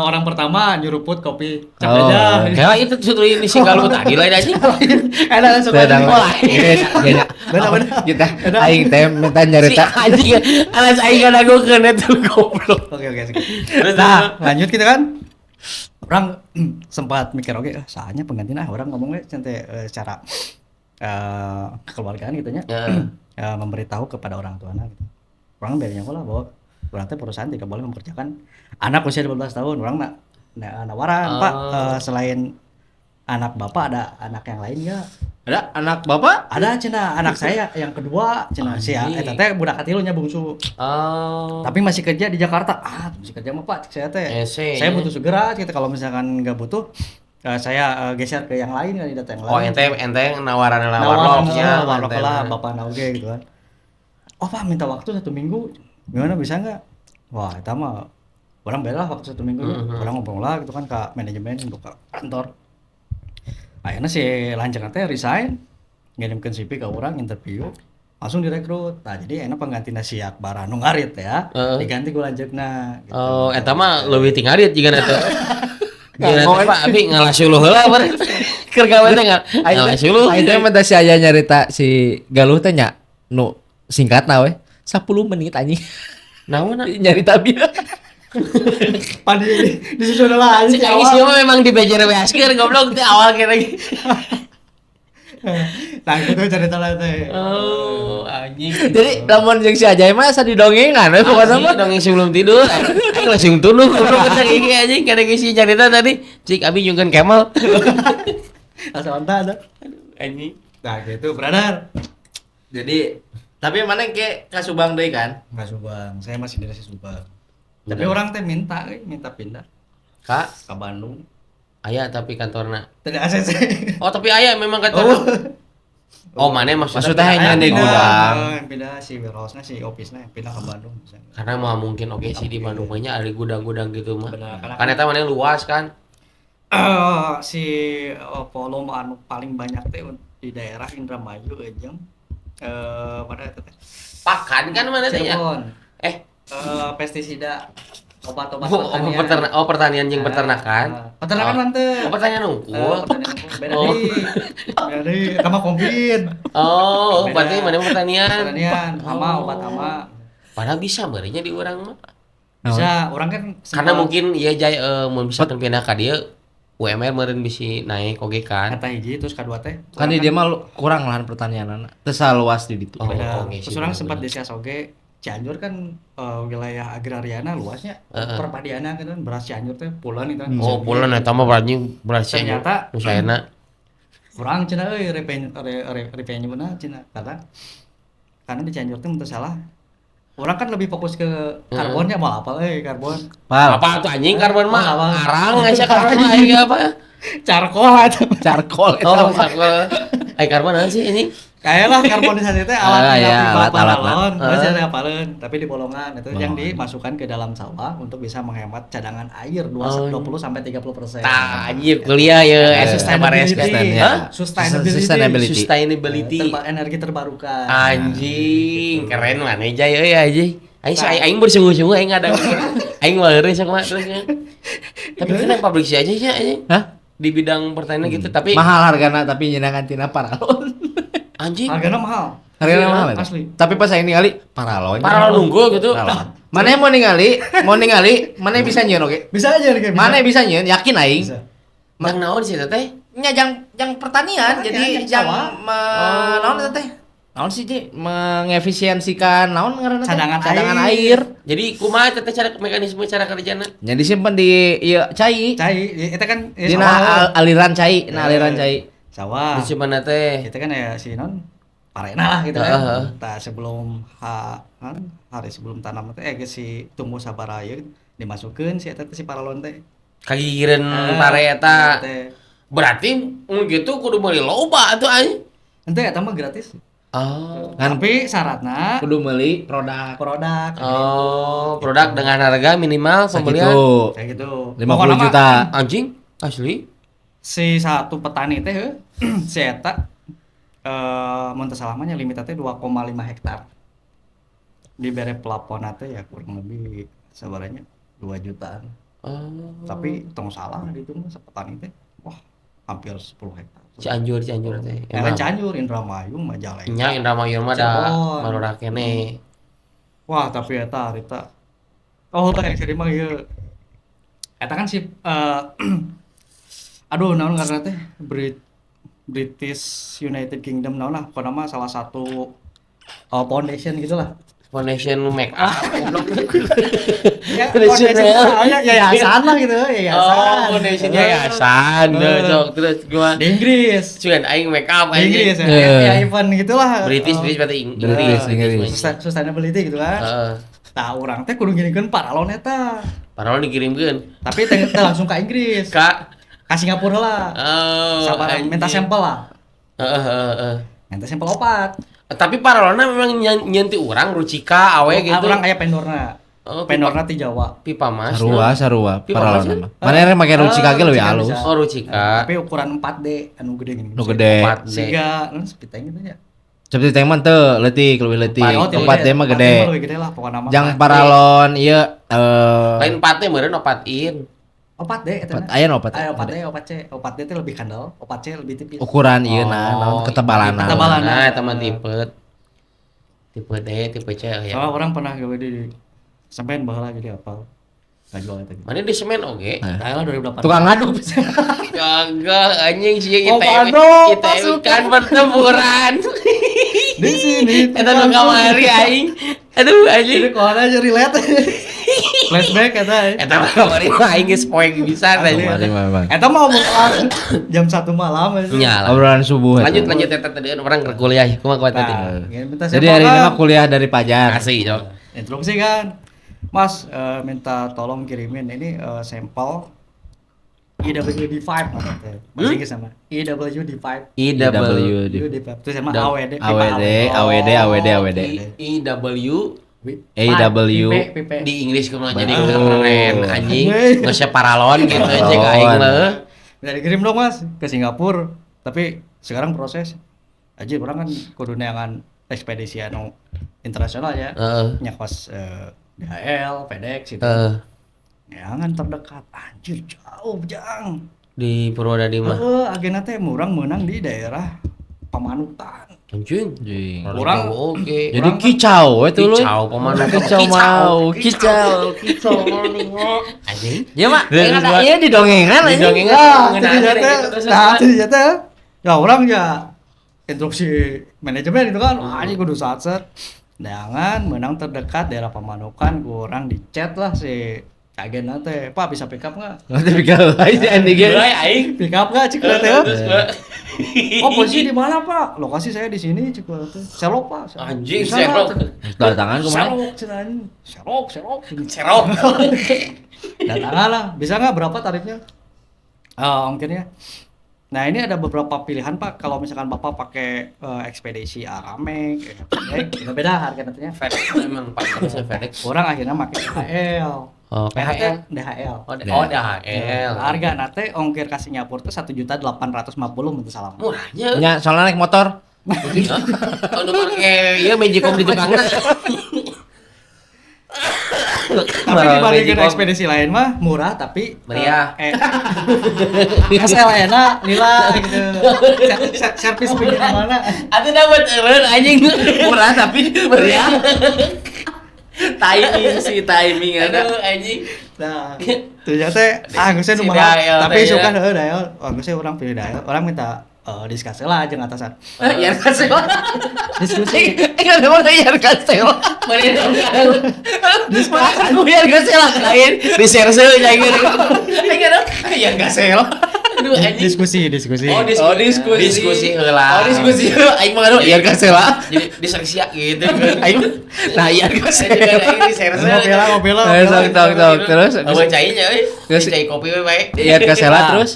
S3: orang pertama nyeruput kopi cap aja.
S2: Ya itu justru ini si Galuh tadi lain aja.
S3: Ada langsung
S1: mulai.
S3: Benar-benar.
S1: Kita aing teh minta nyarita.
S2: Si anjing alas aing ngadagokeun eta goblok.
S3: Oke. Nah, lanjut kita kan. Orang sempat mikir oke, saatnya pengganti nah orang ngomongnya cente secara kekeluargaan gitu nya. Memberitahu kepada orang tuanya gitu. Orang bedanya lah bahwa berarti perusahaan tidak boleh mempekerjakan anak usia 18 tahun. Orang nawaran, Pak, selain anak bapak ada anak yang lain enggak?
S1: Ada anak bapak?
S3: Ada cenah anak saya yang kedua cenah si eta teh budak katilunya bungsu.
S2: Oh.
S3: Tapi masih kerja di Jakarta. Ah, masih kerja mah Pak, saya teh. Saya butuh segera gitu kalau misalkan enggak butuh saya geser ke yang lain kan di data yang lain.
S2: Oh, ente nawaran warlocknya,
S3: warlock lah bapak nauge gitu kan. Oh, Pak minta waktu 1 minggu. Gimana bisa enggak? Wah, eta mah orang bela waktu 1 minggu. Orang ngobrol lah gitu kan ke manajemen untuk ke kantor. Akhirnya si lanjut teh resign, ngirimkan CV ke orang, interview, langsung direkrut. Nah, jadi enak pengganti si Akbar anu ngarit ya, diganti ku lanjutna gitu.
S2: Oh, eta mah leuwih ti ngarit jiga eta. Gila Pak abi ngalasuluh heula beureun. Keur gawe teh ngalasuluh.
S1: Aing teh mah si aya nyarita si Galuh teh nya nu singkatna we 10 menit anjing.
S2: Naon
S1: nyarita bieu.
S3: Pan di disusun lah
S2: anjing. Aing sih mah memang di bejer we askeun goblok teh awal kira lagi.
S3: Nah gitu cerita lah teh.
S2: Oh, anjing.
S1: Jadi lamun jeung si Ajay mah asa didongengan we pokona mah.
S2: Dongeng sebelum tidur. Aing langsung tunduh goblok teh iki anjing kada geus cerita tadi. Cik abi nyungkeun Kemal.
S3: Asa onta ada.
S2: Anjing.
S3: Nah gitu, brother.
S1: Jadi tapi mana ke ka Subang deui kan?
S3: Ka Subang. Saya masih dari Subang. Tapi orang teh minta pindah.
S2: Ka
S3: Bandung.
S2: Aya tapi kantorna.
S3: Tidak ACC.
S2: Oh, tapi aya memang kantor. Oh, mana maksudnya
S1: hanya di gudang.
S3: Pindah si warehouse-nya, si office-nya pindah ke Bandung misalnya.
S2: Karena mah mungkin oke sih di Bandung banyak ada gudang-gudang gitu mah.
S3: Benar,
S2: karena eta mana luas kan.
S3: Si volume anu paling banyak teh di daerah Indramayu jeung mana eta teh?
S2: Pakan kan mana teh nya?
S3: Pestisida. Obat-obat pertanian.
S2: Oh, pertanian jeung peternakan.
S3: Peternakan mah teu.
S2: Oh, pertanian unggul.
S3: Pertanian unggul. Beda deui. Beda deui sama kompin.
S2: Oh, berarti mana pertanian?
S3: Pertanian sama obat hama.
S2: Padahal bisa beureunnya di urang mah.
S3: Bisa, urang kan
S2: karena mungkin ieu jay mun bisa pindah ka dieu UMR meureun bisi naik oge kan.
S3: Kata hiji terus kadua teh.
S1: Kan di dieu mah kurang lahan pertanianana. Teu saluas di ditu.
S2: Oh, oke.
S3: Terus urang sempat desa oge Cianjur kan wilayah agrariana luasnya, perpadiana kan beras Cianjur teh pulen itu kan.
S2: Oh, pulen eta mah anjing beras Cianjur.
S3: Ternyata
S2: nu saena
S3: kurang cenah euy revenue-na cenah karena di Cianjur teh mun teu salah. Orang kan lebih fokus ke karbonnya mau apa euy karbon.
S2: Apa tuh anjing karbon mah? Arang aja karbon mah aing apa?
S3: Charcoal atau
S1: charcoal.
S2: Oh, charcoal. Ai karbon naon sih anjing?
S3: Kayak lah karbonisasi teh alat alat apaleun tapi di bolongan itu yang dimasukkan ke dalam sawah untuk bisa menghemat cadangan air 20 sampai 30%.
S2: Tah anjir kuliah ya sustainability.
S3: Energi terbarukan.
S2: Anjing, keren mana jay euy anjing. Aing aing bersungguh-sungguh aing ada. Aing mah sok mah terus. Tapi kena pabrik sih aja nya anjing.
S1: Hah?
S2: Di bidang pertanian gitu tapi
S1: mahal hargana tapi nyenangan tina paralon.
S2: Anjing.
S3: Harganya mahal.
S1: Harganya mahal
S3: asli.
S1: Tapi pas aing ningali paralon.
S2: Paralon unggul gitu.
S1: Mana mau ningali, mana bisa nyeun oke?
S3: Bisa aja bisa.
S1: Mana bisa nyeun, yakin aing.
S3: Bisa.
S2: Mang naon sih teh?
S1: Nya jang pertanian, jadi jang naon teh? Naon sih, Ji? Mengefisiensikan naon ngaranna teh?
S3: Cadangan air.
S2: Jadi kumaha teh cara mekanisme cara kerjana?
S1: Nya disimpan di ieu cai.
S3: Cai, eta kan
S1: dina aliran cai, na aliran cai.
S3: Sawah.
S2: Disimpan teh.
S3: Itu kan ya si non parena lah gitu kan. Tah sebelum hari sebelum tanam teh si tumbuh sabaraha ieu dimasukkeun si eta teh si paralon teh.
S2: Kagigireun pare eta. Berarti mun kitu kudu meuli loba atuh anjing.
S3: Henteu eta mah gratis.
S2: Oh,
S3: tapi syaratna
S1: kudu meuli produk.
S2: Oh, produk dengan harga minimal pembelian
S3: kayak gitu.
S1: 50 juta.
S2: Anjing, asli.
S3: Si satu petani teh si eta mun teu salah mah nya limitna teh 2,5 hektar. Dibere plafonna teh ya kurang lebih sabaranya 2 jutaan.
S2: Oh.
S3: Tapi tong salah gitu mah sepetani teh wah hampir 10 hektar.
S2: Cianjur teh.
S3: Emang Cianjur, Indramayu, Majalengka.
S2: Nya Indramayu mah da marora keneh.
S3: Wah, tapi eta harita. Oh, teh jadi mah ieu. Eta kan si aduh naon ngaranna teh British United Kingdom naon lah pokona mah salah satu foundation gitulah.
S2: Foundation make up.
S3: Ya, foundation yayasan lah gitu, yayasan.
S2: Oh, foundation yayasan. Sok terus gua
S3: di Inggris.
S2: Cuman aing make up
S3: di Inggris ya. Ya event gitulah.
S2: British berarti Inggris.
S3: Sustainability gitu kan.
S2: Heeh.
S3: Tah urang teh kudu ngirimkeun paralon eta.
S2: Paralon dikirimkeun.
S3: Tapi teh langsung ke Inggris.
S2: Ka
S3: Singapura lah.
S2: Oh,
S3: sabar minta sampel lah.
S2: Heeh.
S3: Minta sampel opat.
S2: Tapi paralona memang nyenti urang rucika awe gitu.
S3: Urang aya pendorna.
S2: Oh,
S3: pendorna ti Jawa.
S2: Pipa mas.
S1: Sarua paralona mah. Mana rek make rucika ge leuwih halus.
S2: Oh, rucika.
S3: Tapi ukuran 4D anu gede gini.
S1: Nu gede.
S2: 4D.
S3: Siga nu sepiteng gitu nya.
S1: Seperti teh mah teu leutik, leuwih leutik. 4D mah gede.
S3: Leuwih gede lah pokona mah.
S1: Jang paralon ieu
S2: lain 4D meureun 4 in.
S3: 4D eta.
S1: Aya nu 4D.
S3: Aya 4D, 4C. 4D teh lebih kandel, 4C lebih tipis.
S1: Ukuran ieu na, naon ketebalanna.
S3: Ketebalanna.
S2: Nah, eta mah tipe D, tipe C ya.
S3: Soalnya orang pernah gawe di semen baheula jadi apal. Ngajual eta.
S2: Mana di semen oge?
S3: Nah, 2008.
S1: Tukang ngaduk bisa.
S2: Gagal anjing sih ITB. ITB kan pertempuran.
S3: Di sini.
S2: Eta nu kamari aing. Aduh anjing.
S3: Jadi kok aja relate. Flashback eta.
S2: Eta mah kamari aing geus poek pisan anjing.
S3: Eta mah obrolan jam 1 malam.
S1: Obrolan subuh.
S2: Lanjut lanjut eta tadi orang keur kuliah. Kumaha kuat tadi.
S1: Jadi hari ini mah kuliah dari Pajar.
S2: Asih, Jok.
S3: Instruksi kan. Mas, minta tolong kirimin ini sampel IWD5 maksudnya. Masih ingat sama IWD5. IWD5. Terus sama AWD.
S1: AWD, AWD, AWD, AWD.
S2: IW
S1: AW
S2: di Inggris kumaha jadi keren anjing. Geus paralon gitu cek aing mah.
S3: Minta dikirim dong Mas ke Singapura. Tapi sekarang proses aja orang kan kudu neangan ekspedisi anu internasional ya. Nya kos DHL, FedEx gitu. Jangan terdekat, anjir jauh jang.
S2: Di Purwodadi mah.
S3: Agena teh murang menang di daerah Pamanukan.
S2: Anjing.
S3: Urang
S2: oke.
S1: Jadi kicau itu lu.
S2: Kicau Pamanukan.
S1: Kicau mau, kicau, kicau.
S2: Anjing.
S1: Ya mak, iya didongengan anjing.
S2: Didongengan.
S3: Nah, ternyata ya orang ya instruksi manajemen itu kan, wah ini kudu satset. Jangan menang terdekat daerah Pamanukan, kurang di chat lah si agen teh, Pak bisa pick up nggak?
S1: Nanti pick up aja anjing.
S2: Aing
S3: pick up nggak cik teh? Oh posisi di mana Pak? Lokasi saya di sini cik teh. Serok Pak.
S2: Anjing serok.
S1: Datangan kemana?
S3: Serok cenah. Serok, serok,
S2: serok.
S3: Datangan lah. Bisa nggak berapa tarifnya? Ongkirnya. Nah ini ada beberapa pilihan Pak, kalau misalkan Bapak pakai ekspedisi Aramex, beda harga nantinya.
S2: FedEx emang pakai FedEx.
S3: Orang akhirnya pakai DHL.
S2: Oh, PHL,
S3: DHL.
S2: Oh, DHL.
S3: Harga nate ongkir ke Singapura tuh 1.850.000 mun salah.
S2: Murahnya.
S1: Nya, soalnya naik motor.
S2: Oh, nu make ieu Magicom di tukangna.
S3: Tapi dibandingkan ekspedisi lain mah murah tapi
S2: meriah.
S3: SLN-na lila gitu. Servis begini mana?
S2: Atuh dapat eureun anjing
S1: murah tapi meriah. Timing sih, timing ada
S2: anjing.
S3: Nah, ternyata geus nu mahal. Tapi suka heuh DHL. Oh, geus urang pilih DHL. Orang minta diskusi lah jeung atasan.
S1: Ya kasih.
S3: Diskusi.
S1: Enggak ada orang yang kasih. Diskusi. Aku yang kasih lah lain. Di share seunya gitu. Enggak kasih.
S2: Aduh anjing.
S3: Diskusi, diskusi.
S2: Oh, diskusi. Diskusi heula.
S1: Oh, diskusi. Aing mah aduh, ieu kasih lah.
S2: Jadi diskusi gitu.
S1: Aing nah ieu kasih.
S2: Aing di share.
S3: Ngopi lah,
S1: ngopi lah. Terus
S2: eueuh cainya euy. Cai kopi we bae.
S1: Ieu kasih lah terus.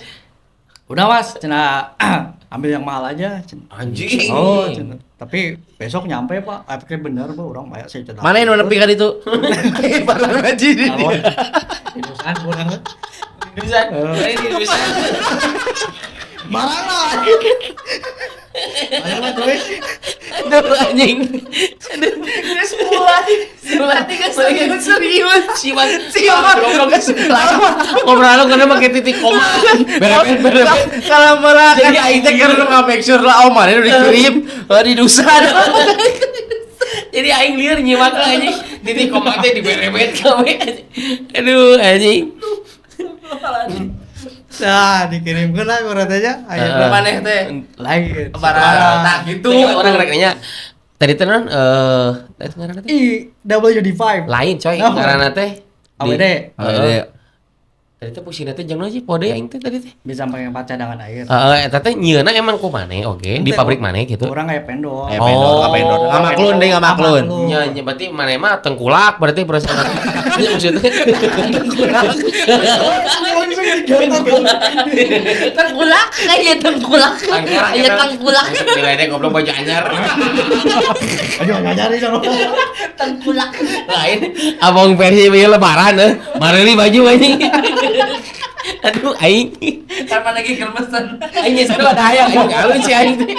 S3: Udah Mas, cenah ambil yang mahal aja.
S2: Anjing.
S3: Oh, cenah. Tapi besok nyampe Pak. Efeknya bener Pak, orang banyak saya cenah.
S1: Mana yang nepi ka ditu? Barang ngaji di.
S3: Idusan kurang.
S2: Idusan. Ini idusan.
S3: Barang lah. Barang lah cuy.
S2: Aduh anjing. Aduh, geus mulai. Mulai serius serius. Siwan siwan. Ngobrol lu karena pakai titik koma.
S1: Berebet. Kalau malah jadi aing teh keur make sure lah oh mana udah dikirim di dusan.
S2: Jadi aing lieur nyimak lah anjing. Titik koma teh diberebet kawe. Aduh anjing.
S3: Nah, dikirimkeun lah urang teh nya. Aya
S1: maneh teh.
S3: Lain.
S1: Barang tah gitu.
S2: Orang rek nanya. Tadi teh naon tadi ngaranna teh?
S3: IWD5.
S2: Lain coy, ngaranna teh
S3: AWD.
S1: AWD.
S2: Tadi teh pusingna teh jeung naon sih pode aing teh tadi teh.
S3: Bisa pakai empat cadangan air.
S2: Heeh, eta teh nyieunna emang ku maneh oge di pabrik maneh gitu.
S3: Urang aya vendor.
S1: Aya vendor, ka vendor. Ngamaklun deui ngamaklun.
S2: Nya nya berarti maneh mah tengkulak berarti perusahaan. Nya maksudnya tengkulak.
S1: Tengkulak kayak tengkulak. Kayak tengkulak.
S2: Nilainya goblok baju anyar.
S3: Aduh anyar ieu sama.
S1: Tengkulak.
S2: Lain abang versi ieu lebaran heuh. Mareli baju anjing. Aduh aing.
S1: Kapan lagi keur mesen?
S2: Aing geus ada hayang aing alun si aing teh.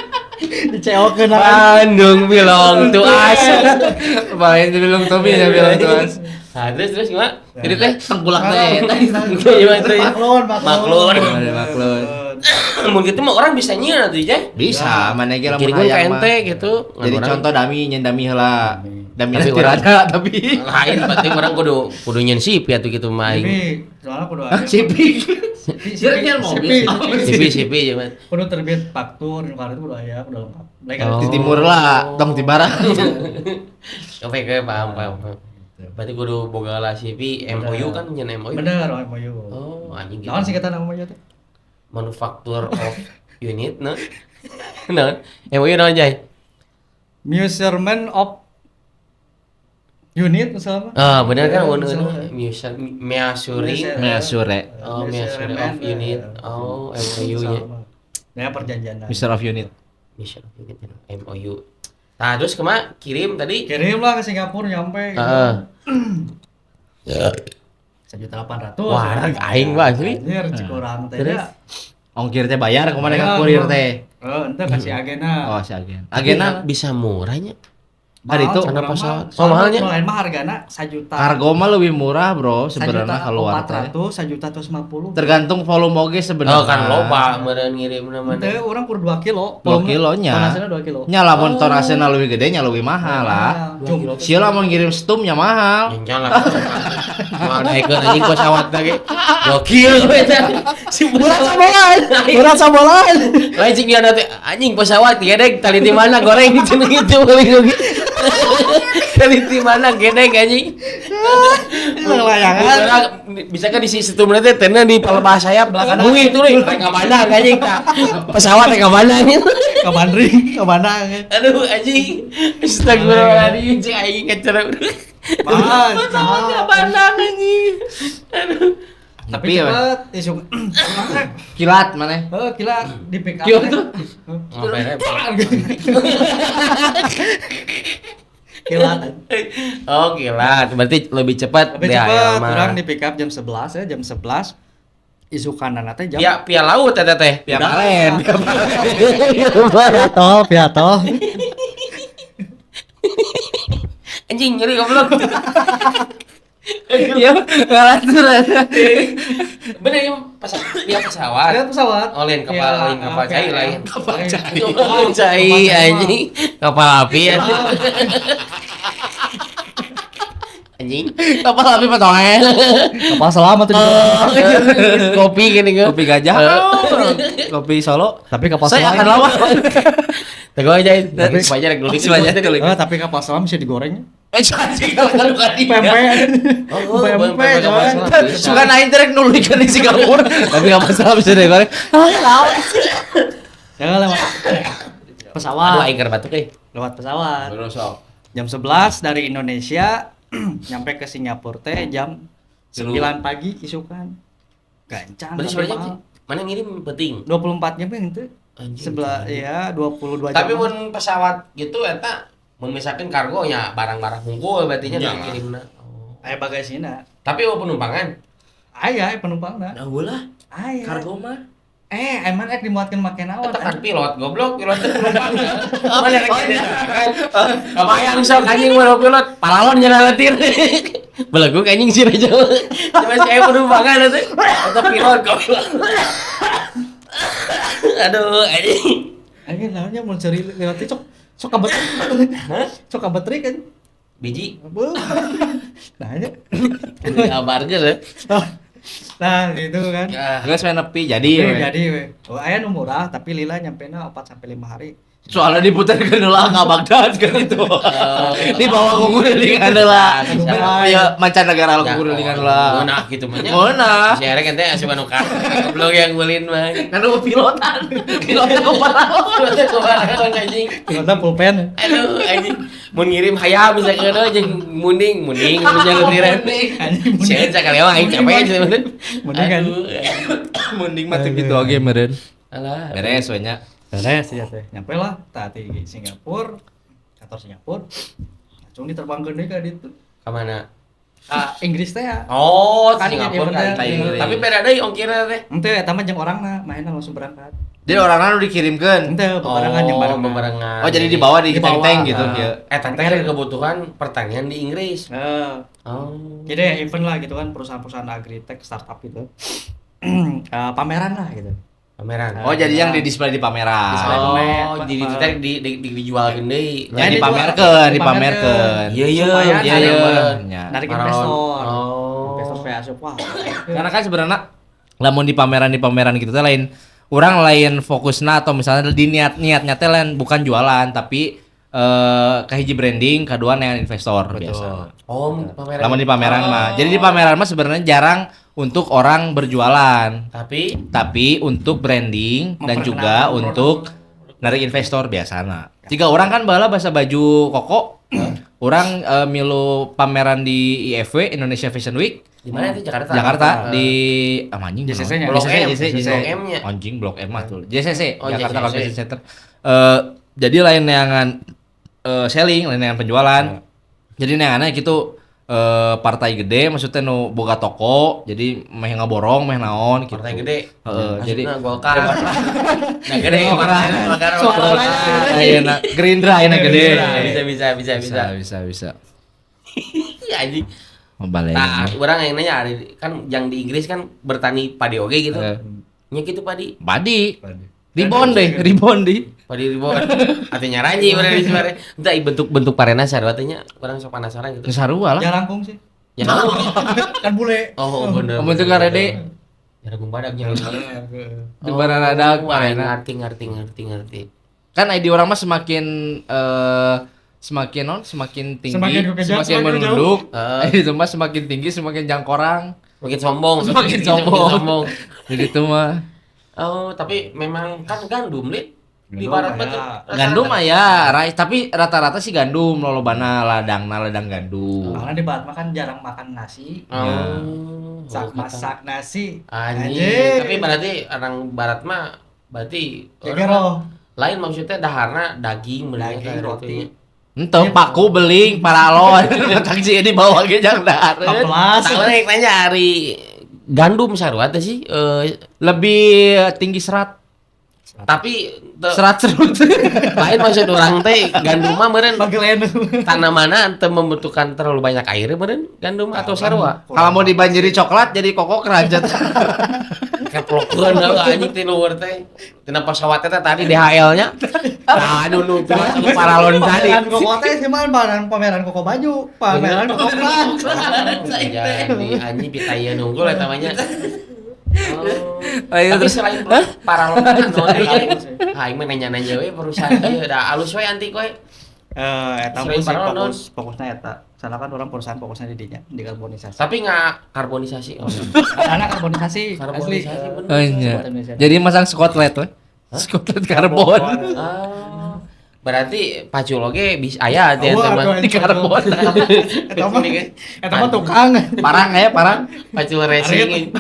S3: Diceokeun
S2: Bandung belong to us.
S1: Bandung belong to me ya belong to us.
S2: Nah, terus gimana? Jadi teh
S1: tengkulak teh.
S2: Gimana teh?
S3: Maklun.
S1: Maklun.
S2: Mun gitu mah orang bisa nyieun atuh, Jay.
S1: Bisa, mana ge lamun
S2: hayang
S1: hayang mah.
S2: Gitu.
S1: Jadi contoh dami nyen dami heula. Dami
S2: tapi
S1: tapi
S2: lain berarti orang kudu nyen CV atuh gitu mah aing.
S3: Soalnya kudu aya.
S1: CV. Mobil.
S2: CV cuman.
S3: Kudu terbit faktur nu itu kudu aya, kudu lengkap.
S1: Di timur lah, tong di barat.
S2: Oke, paham. Berarti kudu boga lah CV, MOU kan nyen MOU.
S3: Bener, MOU.
S2: Oh, anjing gitu.
S3: Naon singkatan MOU teh?
S2: Manufaktur of unit, no? Naon? MOU naon, Jay?
S3: Measurement of unit misalnya.
S2: Ah, benar kan measuring oh, measuring of unit. Oh, MOU-nya.
S3: Ya perjanjian.
S1: Measure of unit.
S2: Measure of unit MOU. Nah, terus kemana? Kirim tadi?
S3: Kirim lah ke Singapura nyampe.
S2: Heeh.
S3: 1.800.000.
S2: Wah, aing mah asli.
S3: Anjir, cik urang teh.
S2: Terus
S1: ongkir teh bayar kemana ka kurir teh?
S3: Heeh, ente kasih agena.
S1: Oh, si agen. Agena
S2: bisa murahnya.
S1: Hari itu
S2: karena pesawat. Oh, mahalnya.
S3: Lain mah hargana 1 juta.
S1: Kargo mah lebih murah, Bro, sebenarnya keluar teh.
S3: 400, 1.150.
S1: Tergantung volume oge sebenarnya.
S2: Oh, kan loba meureun ngirimna mah.
S3: Teu urang kur 2 kilo.
S1: 2 kilonya.
S3: Tonasena 2 kilo.
S1: Nya lamun tonasena leuwih gede nya leuwih mahal lah. Sia lamun ngirim stum nya mahal.
S2: Nya lah. Moal naikeun anjing pesawat lagi. Gokil we teh. Si
S3: berat sabolan. Berat sabolan.
S2: Lain cing dia teh anjing pesawat gedeg tali di mana goreng cenah gitu paling oge. Tali di mana gedeg anjing.
S3: Layangan.
S2: Bisa kan di situ teh tena di palebah sayap bungi tuluy rek ka mana anjing tah. Pesawat rek ka mana anjing.
S3: Ka Bandring, ka mana anjing.
S2: Aduh anjing. Astagfirullahaladzim cing aing kacerep.
S3: Pesawat
S2: ka mana anjing. Aduh.
S3: Tapi cepet isu
S1: kilat mana?
S3: Heeh, kilat di pick up.
S2: Kilat tuh.
S3: Kilat.
S2: Oh, kilat. Berarti lebih cepat.
S3: Lebih cepat. Kurang di pick up jam 11 ya, jam 11. Isukanana teh jam
S2: ya, pia laut eta teh.
S1: Pia palen.
S3: Pia tol.
S2: Anjing nyeri goblok.
S1: Iya, ngalatur.
S2: Bener ya pia pesawat.
S3: Pia pesawat.
S2: Oh, lain kapal cair lain.
S1: Kapal cair.
S2: Kapal cair anjing. Kapal api anjing.
S1: Kapal api potongan.
S3: Kapal selam atuh.
S2: Kopi gini kan.
S1: Kopi gajah. Kopi Solo.
S3: Tapi kapal selam.
S1: Saya akan lawan.
S2: Teguh aja. Tapi wajar gelulik.
S3: Oh, tapi kapal selam bisa digoreng.
S1: Anjing kalau bukan di
S3: pempek.
S2: Oh, pempek.
S1: Suka naik trek nuluykeun di Singapura. Tapi kapal selam bisa digoreng.
S3: Ya lewat pesawat.
S2: Aduh aing keur batuk euy.
S3: Lewat pesawat. Jam 11 dari Indonesia nyampe ke Singapura teh jam 9 pagi isukan. Gancang.
S2: Berarti sebenarnya mana ngirim penting?
S3: 24 jam itu. Sebelah ya 22 jam.
S2: Tapi mun pesawat gitu eta mun misalkan kargo nya barang-barang hungkul berarti nya dikirimna.
S3: Oh. Aya bagasina.
S2: Tapi eueuh penumpangan?
S3: Aya penumpangna.
S2: Nah ulah.
S3: Aya.
S2: Kargo mah.
S3: Emang ek dimuatkeun make naon?
S2: Eta kan pilot goblok, pilot teh penumpang. Mana rek kabayang sok anjing mun pilot paralon nya laletir. Beleguk anjing si Raja. Cuma saya penumpangan atuh. Eta pilot goblok. Aduh anjing.
S3: Anjing naonnya mun seuri lewat cok sok kabetrik. Hah? Sok kabetrik kan.
S2: Biji.
S3: Nah, nya.
S2: Kabarnya ya.
S3: Nah, gitu kan.
S1: Geus we nepi jadi.
S3: Jadi we. Oh, aya nu murah tapi lila nyampena 4 sampai 5 hari.
S1: Soalnya diputarkeun heula ka Baghdad kan itu. Dibawa ku gurulingan heula. Ya mancanegara ku gurulingan heula.
S2: Ngeunah gitu mah nya.
S1: Ngeunah.
S2: Si Erek ente asup anu ka. Goblok yang ngulin mah.
S1: Kan lu pilotan. Pilotan ku paralon.
S2: Pilotan ku paralon anjing.
S3: Pilotan pulpen.
S2: Aduh anjing. Mun ngirim hayam misalkan jeung munding, munding misalkan letiran.
S3: Anjing.
S2: Sieun sakali mah aing capek sebenarnya.
S3: Munding kan.
S1: Munding mah teu kitu oge meureun.
S2: Alah.
S1: Beres we nya.
S3: Beres ya teh. Nyampe lah tadi Singapura, kantor Singapura. Langsung diterbangkeun deui ka ditu.
S2: Ka mana?
S3: Inggris teh ya.
S2: Oh,
S3: Kan
S2: Singapura
S3: eventnya
S2: kan.
S1: Inggris.
S2: Tapi beda deui ongkirna teh.
S3: Henteu eta mah jeung orangna mainna langsung berangkat.
S1: Jadi orangnya nu dikirimkeun.
S3: Henteu bebarengan jeung barengan.
S2: Bebarengan.
S1: Oh, jadi dibawa di
S3: Dibawa.
S1: teng-teng gitu
S3: Nah.
S1: kieu.
S2: Eta teh kan kebutuhan pertanian di Inggris.
S3: Heeh.
S2: Oh.
S3: Jadi ya event lah gitu kan perusahaan-perusahaan agritech startup gitu. Pameran lah gitu.
S2: Pameran.
S1: Oh, jadi yang di display di pameran.
S3: Display.
S2: Oh, jadi itu teh di dijual deui.
S1: Ya
S3: Nah,
S1: dipamerkeun,
S3: dijual,
S1: dipamerkeun.
S2: Iya iya
S3: Supaya
S1: Iya
S3: narik-
S1: iya. Nya.
S3: Narik
S2: Maron.
S3: investor.
S2: Oh.
S3: Investor supaya asup wah.
S1: Karena kan sebenarnya lamun di pameran gitu teh lain orang lain fokusna atau misalnya di niat-niatnya teh lain bukan jualan tapi kahiji branding, kedua neangan investor biasa.
S2: Oh, pameran.
S1: Lamun di pameran mah. Jadi di pameran mah sebenarnya jarang untuk orang berjualan,
S2: Tapi
S1: tapi untuk branding dan juga
S3: Memperkenalkan produk.
S1: untuk narik investor biasana. Jika orang kan bala bahasa baju koko, orang milu pameran di IFW Indonesia Fashion Week
S2: di mana itu Jakarta?
S1: Jakarta di anjing
S3: JCC-nya.
S2: Blok
S1: JCC
S2: M.
S1: JCC JCC.
S2: Blok M-nya.
S1: Anjing Blok M mah tuh. JCC
S2: Oh,
S1: Jakarta
S2: JCC.
S1: Convention Center. Jadi lain neangan selling, lain neangan penjualan. Jadi neangannya gitu partai gede maksudnya nu boga toko, jadi meh ngaborong, meh naon gitu.
S2: Partai gede.
S1: Heeh, jadi
S2: Maksudna Golkar. Nah, gede Golkar. Golkar.
S1: Ayeuna Gerindra ayeuna gede.
S2: Bisa bisa bisa bisa.
S1: Bisa bisa bisa.
S2: Iya anjing.
S1: Mau balik.
S2: Nah, orang yang nanya kan yang di Inggris kan bertani padi oge gitu. Nya gitu padi.
S1: Padi. Ribon deh, ribon deh.
S2: Padi ribon. Artinya ranji berarti sebenarnya. Entah bentuk-bentuk parena sarua teh nya urang sok penasaran gitu.
S1: Sarua lah.
S3: Jarangkung sih.
S2: Ya.
S3: Kan bule.
S2: Oh, bener.
S1: Bentuk karede.
S2: Jarangkung badak jarangkung badak.
S1: Di bararadak
S2: Oh,
S1: parena.
S2: ngerti ngerti ngerti ngerti.
S1: Kan ID orang mah semakin semakin non, semakin tinggi,
S3: Semakin kekejar,
S1: semakin
S3: semakin
S1: menunduk.
S2: jauh.
S1: Itu mah semakin tinggi semakin jangkorang.
S2: Semakin sombong,
S1: Semakin sombong. Jadi itu mah
S2: Oh, tapi memang kan gandum, Lid. Di
S3: Gandum
S2: barat
S3: aya.
S2: mah tuh.
S1: gandum mah ya, tapi rata-rata sih gandum lolobana ladangna ladang gandum.
S3: Karena di barat mah kan jarang makan nasi.
S2: Oh,
S3: Sak masak nasi.
S2: Anjing. Tapi berarti orang barat mah berarti
S3: Gegero.
S2: lain maksudnya daharna daging bener
S3: Daging, roti.
S1: Ente paku beling paralon taksi ini bawa ge jang dahar.
S3: Kapelas.
S2: Tahu rek nanya ari gandum sarua teh sih
S1: Lebih tinggi serat.
S2: tapi
S1: Serat serut.
S2: lain maksud orang teh gandum mah meureun
S3: Bagelen.
S2: tanamanna teu membutuhkan terlalu banyak air meureun gandum atau sarua.
S1: Kalau mau dibanjiri coklat jadi kokok keranjat.
S2: Keplokeun heuh anjing ti luhur teh. Tina pesawat teh tadi DHL-nya. Nah, anu nu anu paralon tadi.
S3: Pameran koko teh sih mah pameran koko baju, pameran koko plat.
S2: Jadi anjing pitaya nunggul eta mah nya. Oh.
S1: Ayo,
S2: Tapi
S1: terus.
S2: selain paralon kan naon deui? Aing mah nanya-nanya we perusahaan ieu da alus we antik we.
S3: Eta
S2: Selain
S3: sih
S2: paralon,
S3: fokus fokusnya eta. Soalnya kan orang perusahaan fokusnya di dinya, di karbonisasi.
S2: Tapi nggak karbonisasi. Oh.
S3: Karena karbonisasi asli.
S2: Karbonisasi bener.
S1: Oh, iya.
S3: Sobat Indonesia.
S1: Jadi masang skotlet we. Skotlet karbon.
S2: Ah, berarti pacul oge bisa aya teh
S3: Oh,
S2: eta mah.
S3: aduh,
S1: Di karbon.
S3: Eta mah tukang.
S1: Parang ya, parang.
S2: Pacul racing.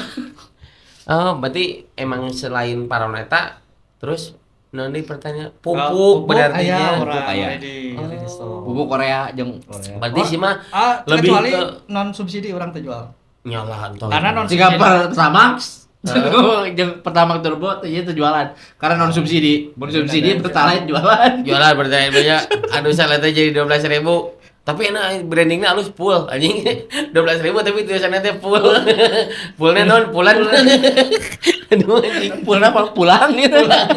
S2: Oh, berarti emang selain paroneta terus nanti pertanyaan pupuk berarti
S3: aya
S2: nya.
S3: orang
S1: Pupuk aya.
S3: ready, ready stock.
S1: Pupuk Korea jeung
S2: Berarti sih mah
S3: Ah,
S2: lebih
S3: kecuali
S2: ke
S3: non subsidi orang terjual.
S2: nyala entah.
S3: Karena non
S1: jika
S3: subsidi.
S1: Pertamax jeung Pertamax Turbo teh ieu teu jualan karena non subsidi. Mun subsidi Pertalite jualan.
S2: Jualan berarti banyak anu salah teh jadi 12.000. Tapi enak brandingnya halus full anjing. 12.000 tapi tulisannya teh full. Fullnya non pulan. Aduh anjing.
S1: Pulang apa pulang gitu.
S2: Pulang.